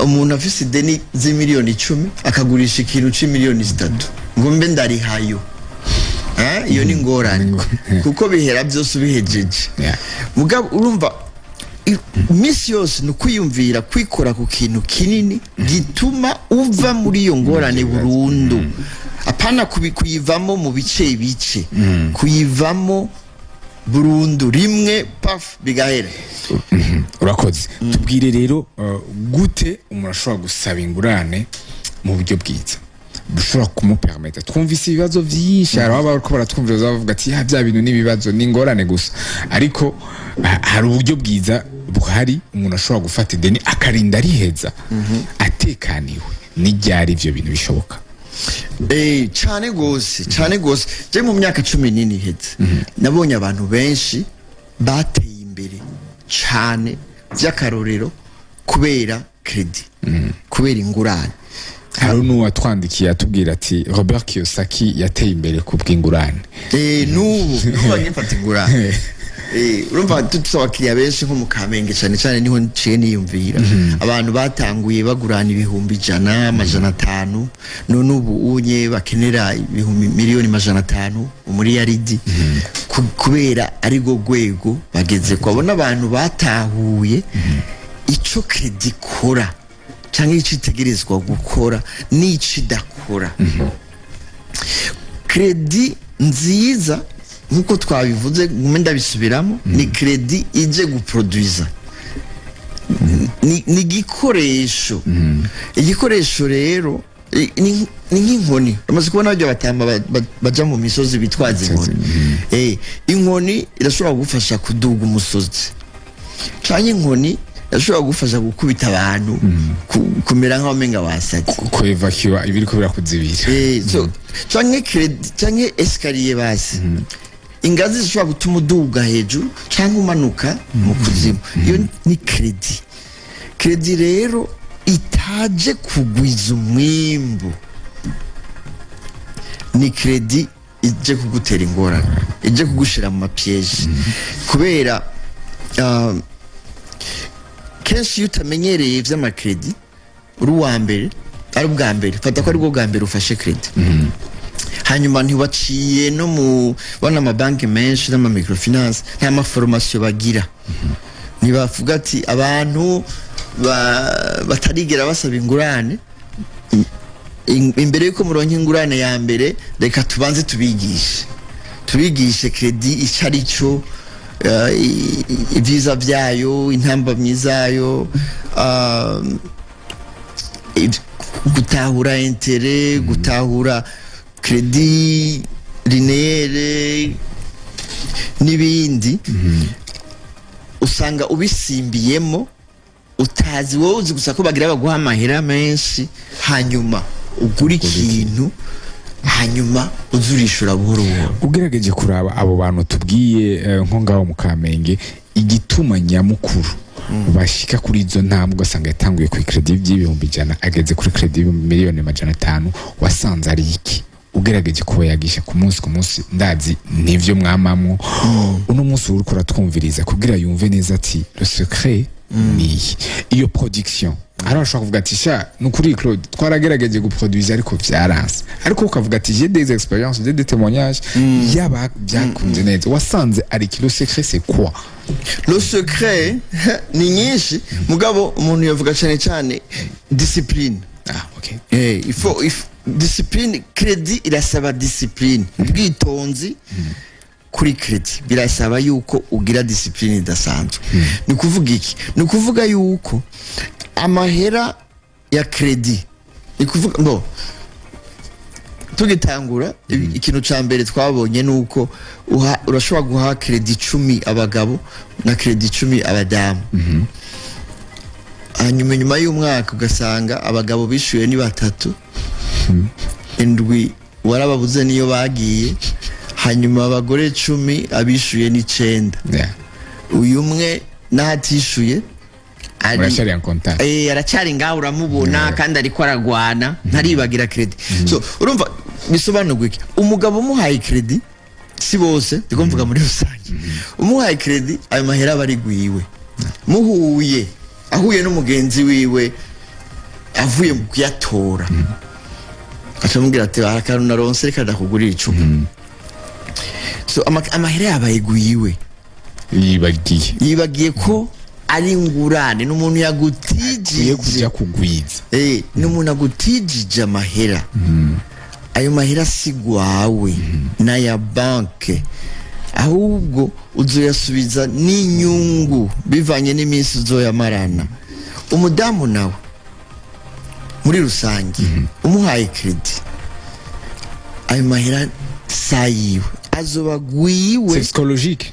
umuntu afise ideni z'imiliyoni 10 akagurisha ikintu c'imiliyoni 3 ngo mbe ndarihayo. Iyo ni ingorane, kuko bihera byose ubihejeje. Mugabo urumva, iminsi yose ni ukwiyumvira kwikora ku kintu kinini gituma uva muri iyo ngorane burundu, apana kuyivamo mu bice bice, kuyivamo burundu rimwe, paf, bigahera. Urakoze. Tubwire rero, gute umuntu ashobora gusaba ingurane mu buryo bwiza bushobora kumupermeta? Twumvise ibibazo vyinshi, hari aho bariko baratwumvira bavuga ati ya bya bintu n'ibibazo, ni ingorane gusa, ariko hari uburyo bwiza buhari umuntu ashobora gufata ideni akarinda ariheza atekaniwe. N'iryari ivyo bintu bishoboka? Cane gose, cane gose. Je mu myaka 14 iheze nabonye abantu benshi bateye imbere cane vy'akarorero kubera crédit, kubera ingurane. Hari n'uwatwandikiye atubwira ati Robert Kiyosaki yateye imbere ku bw'ingurane. N'ubu bagifata ingurane. Urumva, dufite abakiriya benshi nko mu Kamenge cane cane, niho nciye niyumvira abantu batanguye bagurana 100,000, 500, none ubu unye bakenera ibihumbi miliyoni 500, umuriyaridi, kubera ari rwo rwego bageze kwabona abantu batahuye ico crédit ikora canke ico itegerezwa gukora n'ico idakora. Crédit nziza, nkuko twabivuze, ngume ndabisubiramo, ni crédit ije guproduiza, ni igikoresho. Igikoresho rero ni nk'inkoni. Bamaze kubona barya batama baja mu misozi bitwaza inkoni. Inkoni irashobora kugufasha kuduga umusozi, canke inkoni irashobora kugufasha gukubita abantu, kumera nk'aho umenga wasaze. Kuevakiwa ibiriko birakuzibira. So, canke crédit canke escalier, basi ingazi zishobora gutuma uduga hejuru canke umanuka mu kuzimu. Iyo ni crédit. Crédit rero itaje kugwiza umwimbu ni crédit ije kugutera ingorane, ije kugushira mu ma pièges, kubera kenshi iyo utamenyereye ivy'ama crédits, uri uwa mbere, ari ubwa mbere, fata ko ari bwo bwa mbere ufashe crédit. Hanyuma ntiwaciye no mu bana, amabanki menshi n'ama microfinance nta ma formation bagira. Ntibavuga ati abantu batarigera basaba ingurane, imbere yuko muronka ingurane ya mbere, reka tubanze tubigishe crédit icyo ari cyo, ibyiza byayo, intambamyi zayo, gutahura intérêt, gutahura crédit linéaire n'ibindi. Usanga ubisimbiyemo utazi, wowe uzi gusa ko bagira baguha amahera menshi, hanyuma ugura ikintu, hanyuma uzurishura buhoro buhoro. Ugerageje kuraba abo bantu tubwiye, nko ngaho mu Kamenge, igituma nyamukuru bashika kuri izo ntambwe, ugasanga yatanguye kuri crédit by'ibihumbi 100, ageze kuri crédit 500,000,000, wasanze ari iki? Ugerageje kuba yagisha ku munsi ku munsi, ndazi nivyo mwamamwo, uno munsi uriko uratwumviriza kugira yumve neza ati le secret ni iyi, iyo production. Hari abashobora kuvuga ati: "Sha, ni ukuri Claude, twaragerageje guproduire ariko vyaranse." Ariko ukavuga ati: "J'ai des expériences, j'ai des témoignages yaba byakunze neza." Wasanze ari iki? Le secret, c'est quoi? Le secret ni nyinshi, mugabo umuntu yavuga cyane cyane discipline. Ah, okay. Il faut discipline. Crédit irasaba discipline, ubwitonzi. Kuri crédit birasaba yuko ugira discipline idasanzwe. Ni kuvuga iki? Ni ukuvuga yuko amahera ya crédit, ni kuvuga ngo tugitangura, ikintu ca mbere twabonye nuko urashobora guha crédit 10 abagabo na crédit 10 abadamu, hanyuma nyuma y'umwaka ugasanga abagabo bishyuye ni batatu, indwi warababuze niyo bagiye, hanyuma abagore 10 abishyuye n'icenda. Uyu umwe n'ahatishyuye Muracyari en contact. Aracyari ngaho, uramubona kandi ariko aragwana, ntaribagira crédit. So urumva bisobanurwa iki? Umugabo umuhaye crédit, si bose, ndiko mvuga muri rusange, umuhaye crédit, ayo mahera aba ari gwiwe. Muhuye, ahuye n'umugenzi wiwe avuye mu kuyatora, acamubwira ati: "Hari akantu naronse, reka ndakugurira icupa." So amahera yabaye gwiwe. Yibagiye. Yibagiye ko ari ingurane n'umuntu Ugiye yagutijije. Kuja kugwiza. N'umuntu agutijije amahera, ayo mahera si gwawe, n'aya banke, ahubwo uzoyasubiza n'inyungu bivanye n'iminsi uzoyamarana. Umudamu nawe muri rusange, umuhaye crédit, ayo mahera sayiwe, azoba gwiwe. C'est psychologique.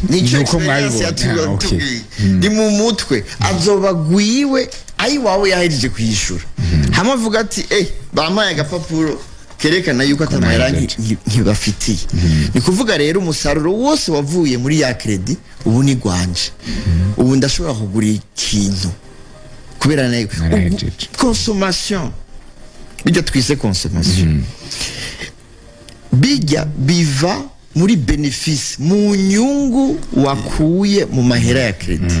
Nico. Nuko Experience mwabibonye. yatubwiye ni mu mutwe, azoba gwiwe ayiwawe yahejeje kuyishura, hamwe avuga ati: "Bampaye agapapuro kerekana yuko atamahera Nahejeje." nkibafitiye." Ni kuvuga rero umusaruro wose wavuye muri ya crédit ubu ni gwanje, ubu ndashobora kugura ikintu kubera nayo Narahejeje. Consommation, bijya twise consommation, bijya biva muri bénéfice, mu nyungu wakuye mu mahera ya crédit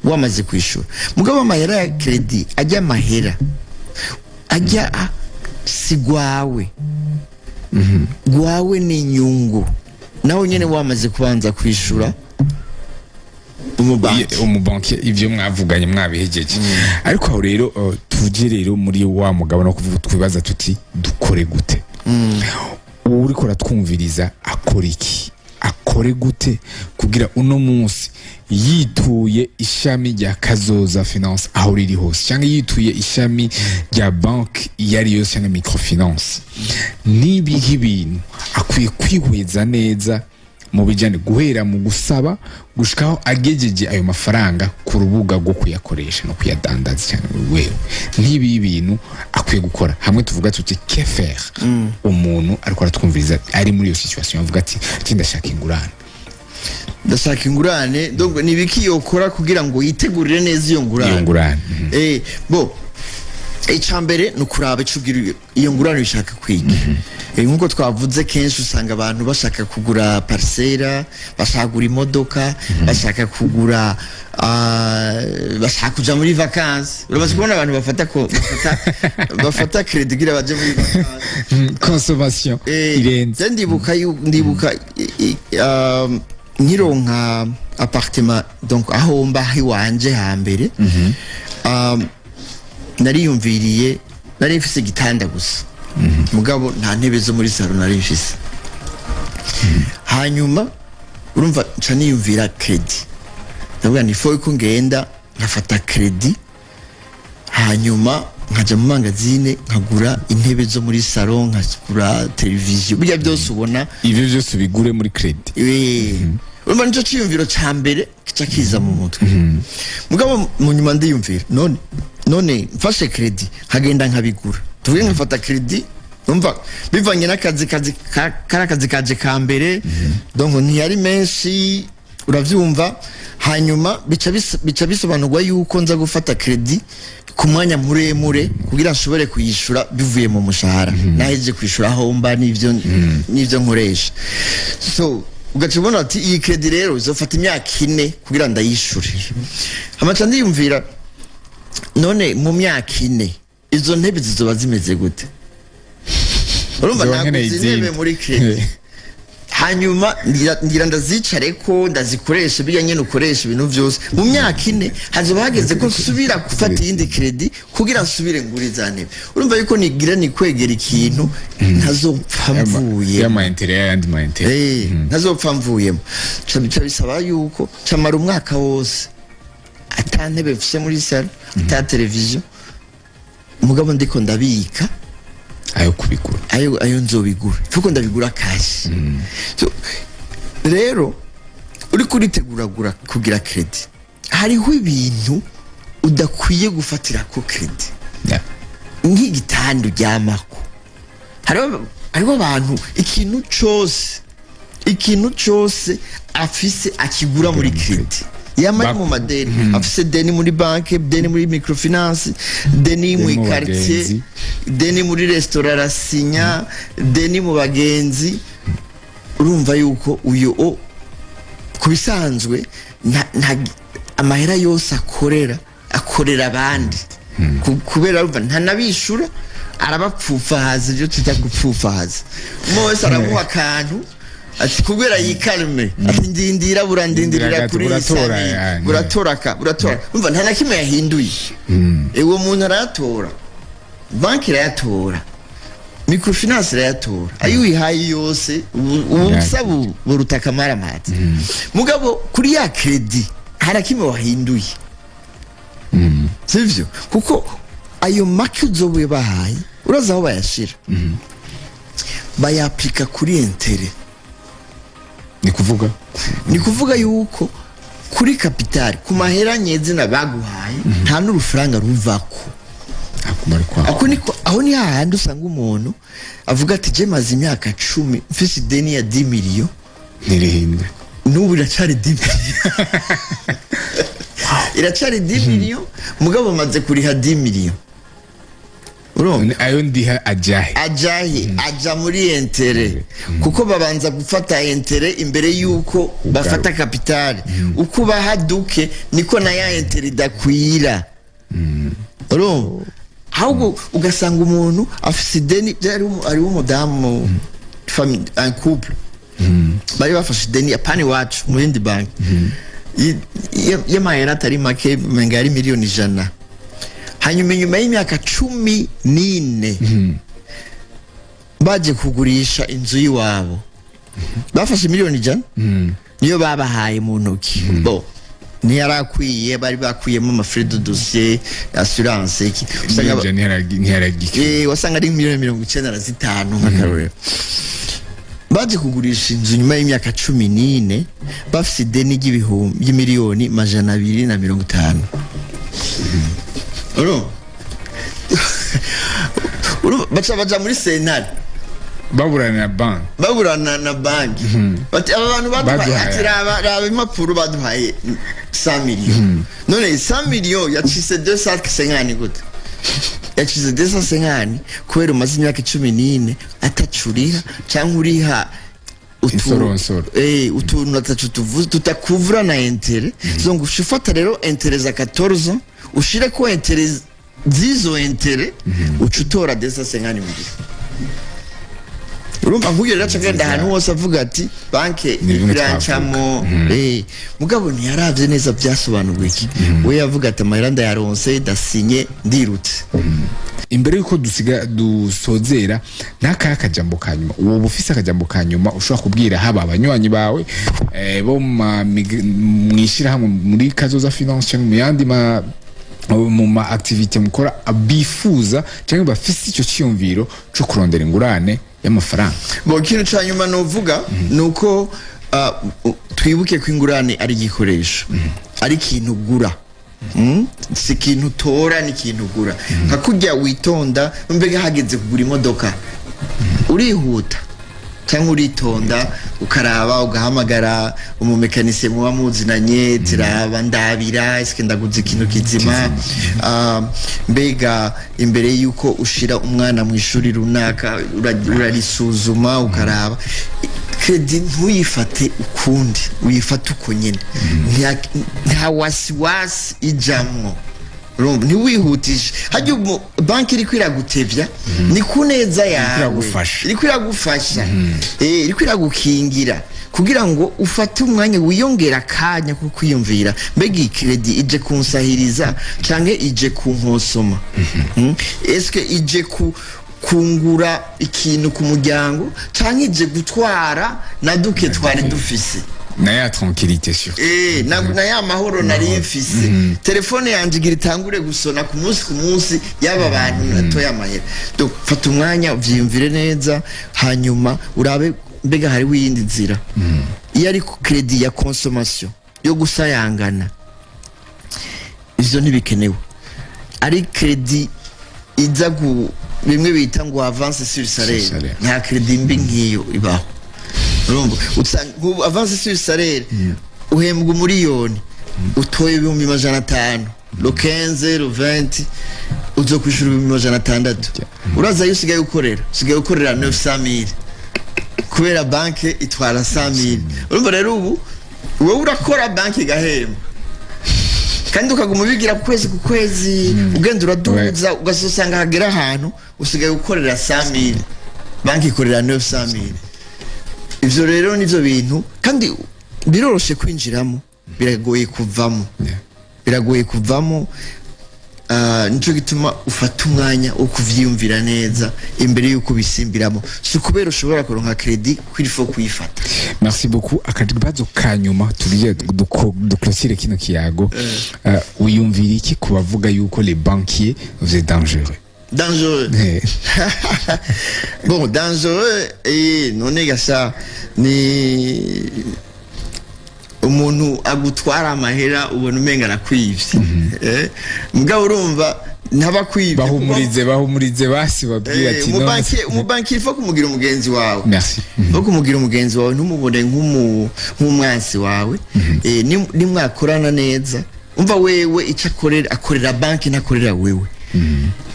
wamaze kwishura. Mugabo amahera ya crédit ajya, amahera ajya si gwawe, gwawe ni inyungu nawe nyene wamaze kubanza kwishura umubanki. Umubanki, ibyo mwavuganye mwabihejeje. Ariko aho rero, tuje rero muri wa mugabo no kuvuga, twibaza tuti: dukore gute? Uwo uriko aratwumviriza akora iki, akore gute kugira uno munsi yituye ishami rya Kazoza Finance aho riri hose, cyangwa yituye ishami rya banki iyo ari yose cyangwa microfinance, nibihe ibintu akwiye kwihweza neza mu bijyanye guhera mu gusaba gushikaho agejeje ayo mafaranga ku rubuga rwo kuyakoresha no kuyadandaza cyane? Wewe n'ibi bintu akwiye gukora, hamwe tuvuga tuti: que faire? Umuntu ariko aratwumviriza ari muri iyo situation, avuga ati: "Iki ndashaka ingurane." Ndashaka ingurane, donc ni ibiki yokora kugira ngo yitegurire neza iyo ngurane? Iyo ngurane. Bo Icambere ni ukuraba ico ugira iyo ngurane ushaka kwiga. Nkuko twavuze, kenshi usanga abantu bashaka kugura parcelle, bashaka kugura imodoka, bashaka kugura, bashaka kuja muri vacances. Uramaze kubona abantu bafata crédit kugira baje muri vacances. Consommation irenze. Je ndibuka nkironka appartement, donc aho mba iwanje hambere, nariyumviriye, nari mfise igitanda gusa, mugabo nta ntebe zo muri salon nari mfise. Hanyuma urumva nca niyumvira crédit, ndavuga ni faut ko ngenda nkafata crédit, hanyuma nkaja mu magasin nkagura intebe zo muri salon, nkagura televiziyo, burya byose ubona. Ivyo vyose ubigure muri crédit. Urumva nico ciyumviro ca mbere kica kiza mu mutwe. Mugabo mu nyuma ndiyumvira, none mfashe crédit nkagenda nkabigura, tuvuge nkafata crédit, umva bivanye n'akazi kari akazi kaje ka mbere, donc ntiyari menshi, uravyumva. Hanyuma bica bisobanurwa yuko nza gufata crédit ku mwanya muremure kugira nshobore kuyishura bivuye mu mushahara nahejeje kwishura aho mba n'ivyo nkoresha. So ugaca ubona ati iyi crédit rero izofata imyaka 4 kugira ndayishure. Amaca ndiyumvira, none mu myaka 4 izo ntebe zizoba zimeze gute? Urumva Zoba nkeneye naguze intebe izindi. muri crédit, hanyuma ngira ndazicare ko ndazikoresha, bijya nyene ukoresha ibintu vyose, mu myaka 4 hazoba hageze ko nsubira gufata iyindi crédit kugira nsubire ngure za ntebe. Urumva yuko nigira ni kwegera ikintu ntazopfa mvuye y'ama intérêts, y'ayandi ma intérêts. Ntazopfa mvuyemo. Ca bisaba yuko camara umwaka wose ata ntebe mfise muri salon, ata televiziyo, mugabo ndiko ndabika ayo kubigura. Ayo nzobigura fuko ndabigura cash. So rero uriko uriteguragura kugira crédit, hariho ibintu udakwiye gufatira ko crédit, nk'igitanda uryamako. Hariho abantu ikintu cose afise akigura muri crédit, yama ari mu madeni, afise deni muri banke, deni muri microfinance, deni mu mu quartier, bagenzi. Deni muri restaurant arasinya, deni mu bagenzi. Urumva yuko uyo ku bisanzwe amahera yose akorera abandi. Kubera urumva ntanabishura, arabapfufahaza, ibyo twita gupfufahaza. Umwe wese aramuha akantu, ati kubera yikalme, ati ndindira, burandindirira Ndindira kuri iyi buratora, sani. Yani. Buratora ka buratora. Urumva nta na kimwe yahinduye. Uwo muntu arayatora, banki irayatora, microfinance irayatora, ayo uyihaye yose ubusa buruta akamaramaza. Mugabo kuri ya crédit hari kimwe wahinduye, sivyo? Kuko ayo make uzobuye bahaye, uraza aho bayashira, bayaplika kuri intérêt. Ni kuvuga? Ni kuvuga yuko kuri capital, ku mahera nyezina baguhaye, nta n'urufaranga ruvako. Akumara kwa Ako niko aho ni hahandi usanga umuntu avuga ati je maze imyaka 10 mfise ideni ya 10 miliyo, ntirihinde. N'ubu iracari 10 miliyo, iracari 10 miliyo, mugabo maze kuriha 10 miliyo, urumva? Ayo ndiha ajahe? Ajahe? Aja muri intérêt, kuko babanza gufata intérêt imbere yuko bafata capital. Uko ubaha duke niko na ya intérêt idakwira, urumva? Ahubwo ugasanga umuntu afise ideni. Byari hariho umudamu, famille, un couple bari bafashe ideni, apana iwacu, mu yindi banki, y'amahera atari make, menga yari miliyoni 100. Hanyuma inyuma y'imyaka 14 baje kugurisha inzu y'iwabo, bafashe miliyoni 100, niyo babahaye mu ntoki. Bo ntiyarakwiye, bari bakuyemo ama frais de dossier, assurance, iki. Usanga Ntiyaragike. Wasanga ari miliyoni 95 nk'akarorero. Baje kugurisha inzu nyuma y'imyaka 14 bafise ideni ry'ibihumbi ry'imiliyoni 250. Urumva? Urumva, baca baja muri sentare. Baburana na banki. Baburana na banki, bati aba bantu baduhaye Baduhaye. Ati raba impapuro, baduhaye 100 millions, none 100 millions yacise 250 gute? Yacize 250 kubera umaze imyaka 14 atacuriha cyangwa uriha Insoronsoro. Utuntu atacu tuvuze tutakuvura na intérêt. Donc ufata rero intérêt za 14, ushire ko intérêt z'izo intérêt, uca utora 250 millions. Urumva nk'uyu rero aca agenda ahantu hose avuga ati banke Ni bimwe. irancamo. Mugabo ntiyaravye neza byasobanuwe iki. We yavuga ati amahera ndayaronse, ndasinye, ndirutse. Imbere yuko dusiga dusozera, n'akahe akajambo ka nyuma uwo ufise, akajambo ka nyuma ushobora kubwira haba abanywanyi bawe bo mwishirahamwe muri Kazoza Finance cyangwa mu yandi ma mu ma activité mukora, bifuza cyangwa bafise ico ciyumviro co kurondera ingurane y'amafaranga? Bo, ikintu ca nyuma novuga ni uko twibuke ko ingurane ari igikoresho, ari ikintu ugura. Si ikintu utora, ni ikintu ugura. Nka kurya witonda, mbega hageze kugura imodoka, urihuta cyangwa uritonda, ukaraba, ugahamagara umumekanisiye muba muzinanye, tiraba, ndabira, eske ndaguze ikintu kizima? Mbega imbere yuko ushira umwana mu ishuri runaka, urarisuzuma, ukaraba. Crédit ntuyifate ukundi, uyifate uko nyene. Nta wasiwasi ijamwo. Urumva, ntiwihutishe. Hajya banki iriko iragutevya ni ku neza yawe. Iragufasha. Iriko iragufasha, iriko iragukingira kugira ngo ufate umwanya, wiyongera akanya ko kwiyumvira: mbega iyi crédit ije kunsahiriza canke ije kunkosoma? Eske ije ku kungura ikintu ku muryango canke ije gutwara na duke twari dufise? Na ya tranquillité surtout. Na ya mahoro nari mfise, telefone yanje igira itangure gusona ku munsi ku munsi, yaba bantu natoye amahera. Donc fata umwanya uvyiyumvire neza, hanyuma urabe mbega hariho iyindi nzira. Iyo ari crédit ya consommation yo gusayangana, ivyo ntibikenewe. Ari crédit iza gu bimwe bita ngo avance sur salaire, salaire. Nta crédit mbi nk'iyo ibaho. Urumva, usanga nk'ubu avance sur salaire, uhembwa 1 miliyoni, utoye 500,000 le 15, le 20 uzokwishura 600,000. Uraza ayo usigaye ukorera, usigaye ukorera 900,000 kubera banke itwara 100,000. Urumva rero, ubu wowe urakora, banke igahemba, kandi ukaguma ubigira ku kwezi ku kwezi, ugenda uraduza, ugasanga hagera ahantu usigaye ukorera 100,000, banki ikorera 900,000. Ivyo rero nivyo bintu, kandi biroroshe kwinjiramo, biragoye kuvamo. Biragoye kuvamo. Nico gituma ufata umwanya wo kuvyiyumvira neza imbere yuko ubisimbiramo. Si ukubera ushobora kuronka crédit ko il faut kuyifata. Merci beaucoup. Akabazo ka nyuma tugiye duclôture kino kiyago: wiyumvira iki ku bavuga yuko les banquiers, vous êtes dangereux? Dangereux? Bon, dangereux, none gasa ni umuntu agutwara amahera, ubona umenga arakwivye. Mugabo urumva ntabakwivye. Bahumurize, bahumurize basi, babwira ati no. Umubanki il faut kumugira umugenzi wawe. Merci. No kumugira umugenzi wawe, ntumubone nk'umwansi wawe. Nimwakorana neza, umva, wewe icyo akorera, akorera banki, ntakorera wewe,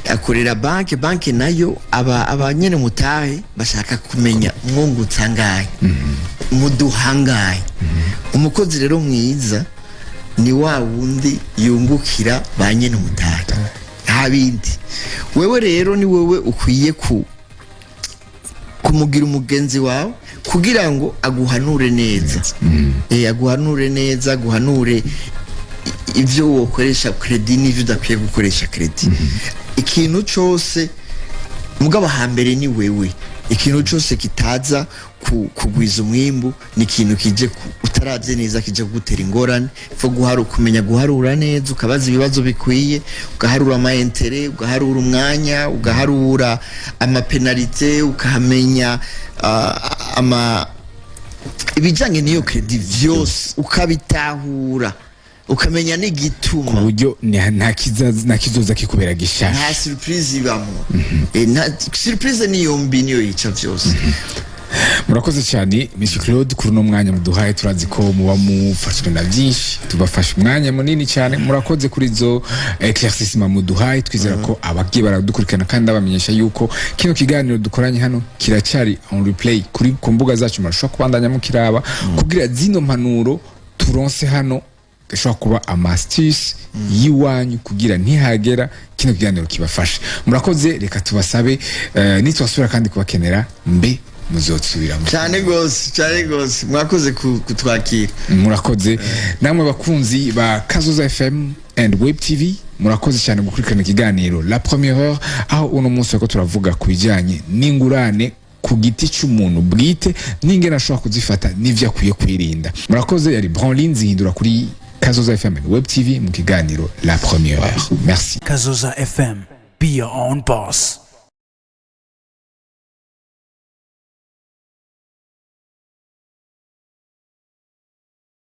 akorera banki. Banki nayo aba nyene mutahe bashaka kumenya mwungutse angahe, muduha angahe. Umukozi rero mwiza ni wa wundi yungukira ba nyene umutahe, nta bindi. Wewe rero ni wewe ukwiye kumugira umugenzi wawe kugira ngo aguhanure neza, aguhanure neza, aguhanure ivyo wokoresha crédit n'ivyo udakwiye gukoresha crédit. Ikintu cose mugabo hambere ni wewe, ikintu cose kitaza kugwiza umwimbu ni ikintu kije utaravye neza kije kugutera ingorane. Fo guharu kumenya guharura neza, ukabaza ibibazo bikwiye, ugaharura ama intérêt, ugaharura umwanya, ugaharura ama pénalités, ukamenya ama ibijanye n'iyo crédit vyose, ukabitahura, ukamenya n'igituma. Ku buryo nta kizoza kikubera gishasha. Nta surprise ibamwo. Nta surprise, niyo mbi, niyo yica vyose. Murakoze cyane, Mr Claude, kuri uno mwanya muduhaye. Turazi ko muba mufashwe na byinshi, tubafashe umwanya munini cyane. Murakoze kuri izo éclaircissement muduhaye. Twizera ko abagiye baradukurikirana, kandi abamenyesha yuko kino kiganiro dukoranye hano kiracyari en replay kuri ku mbuga zacu, murashobora kubandanya mukiraba kugira zino mpanuro turonse hano gashobora kuba ama astuces y'iwanyu kugira ntihagera kino kiganiro kibafashe. Murakoze. Reka tubasabe, nitwasubira kandi kubakenera, mbe muzotsubiramo? Cyane gose, cyane gose. Mwakoze kutwakira. Murakoze namwe bakunzi ba Kazoza FM and Web TV. Murakoze cyane gukurikirana ikiganiro La Première Heure, aho uno munsi turiko turavuga ku bijyanye n'ingurane ku giti cy'umuntu bwite, n'ingene ashobora kuzifata n'ivyo akwiye kwirinda. Murakoze. Yari Branlin Zihindura kuri Kazoza FM and Web TV mu kiganiro La Première Heure. Merci. Kazoza FM. Be your own boss.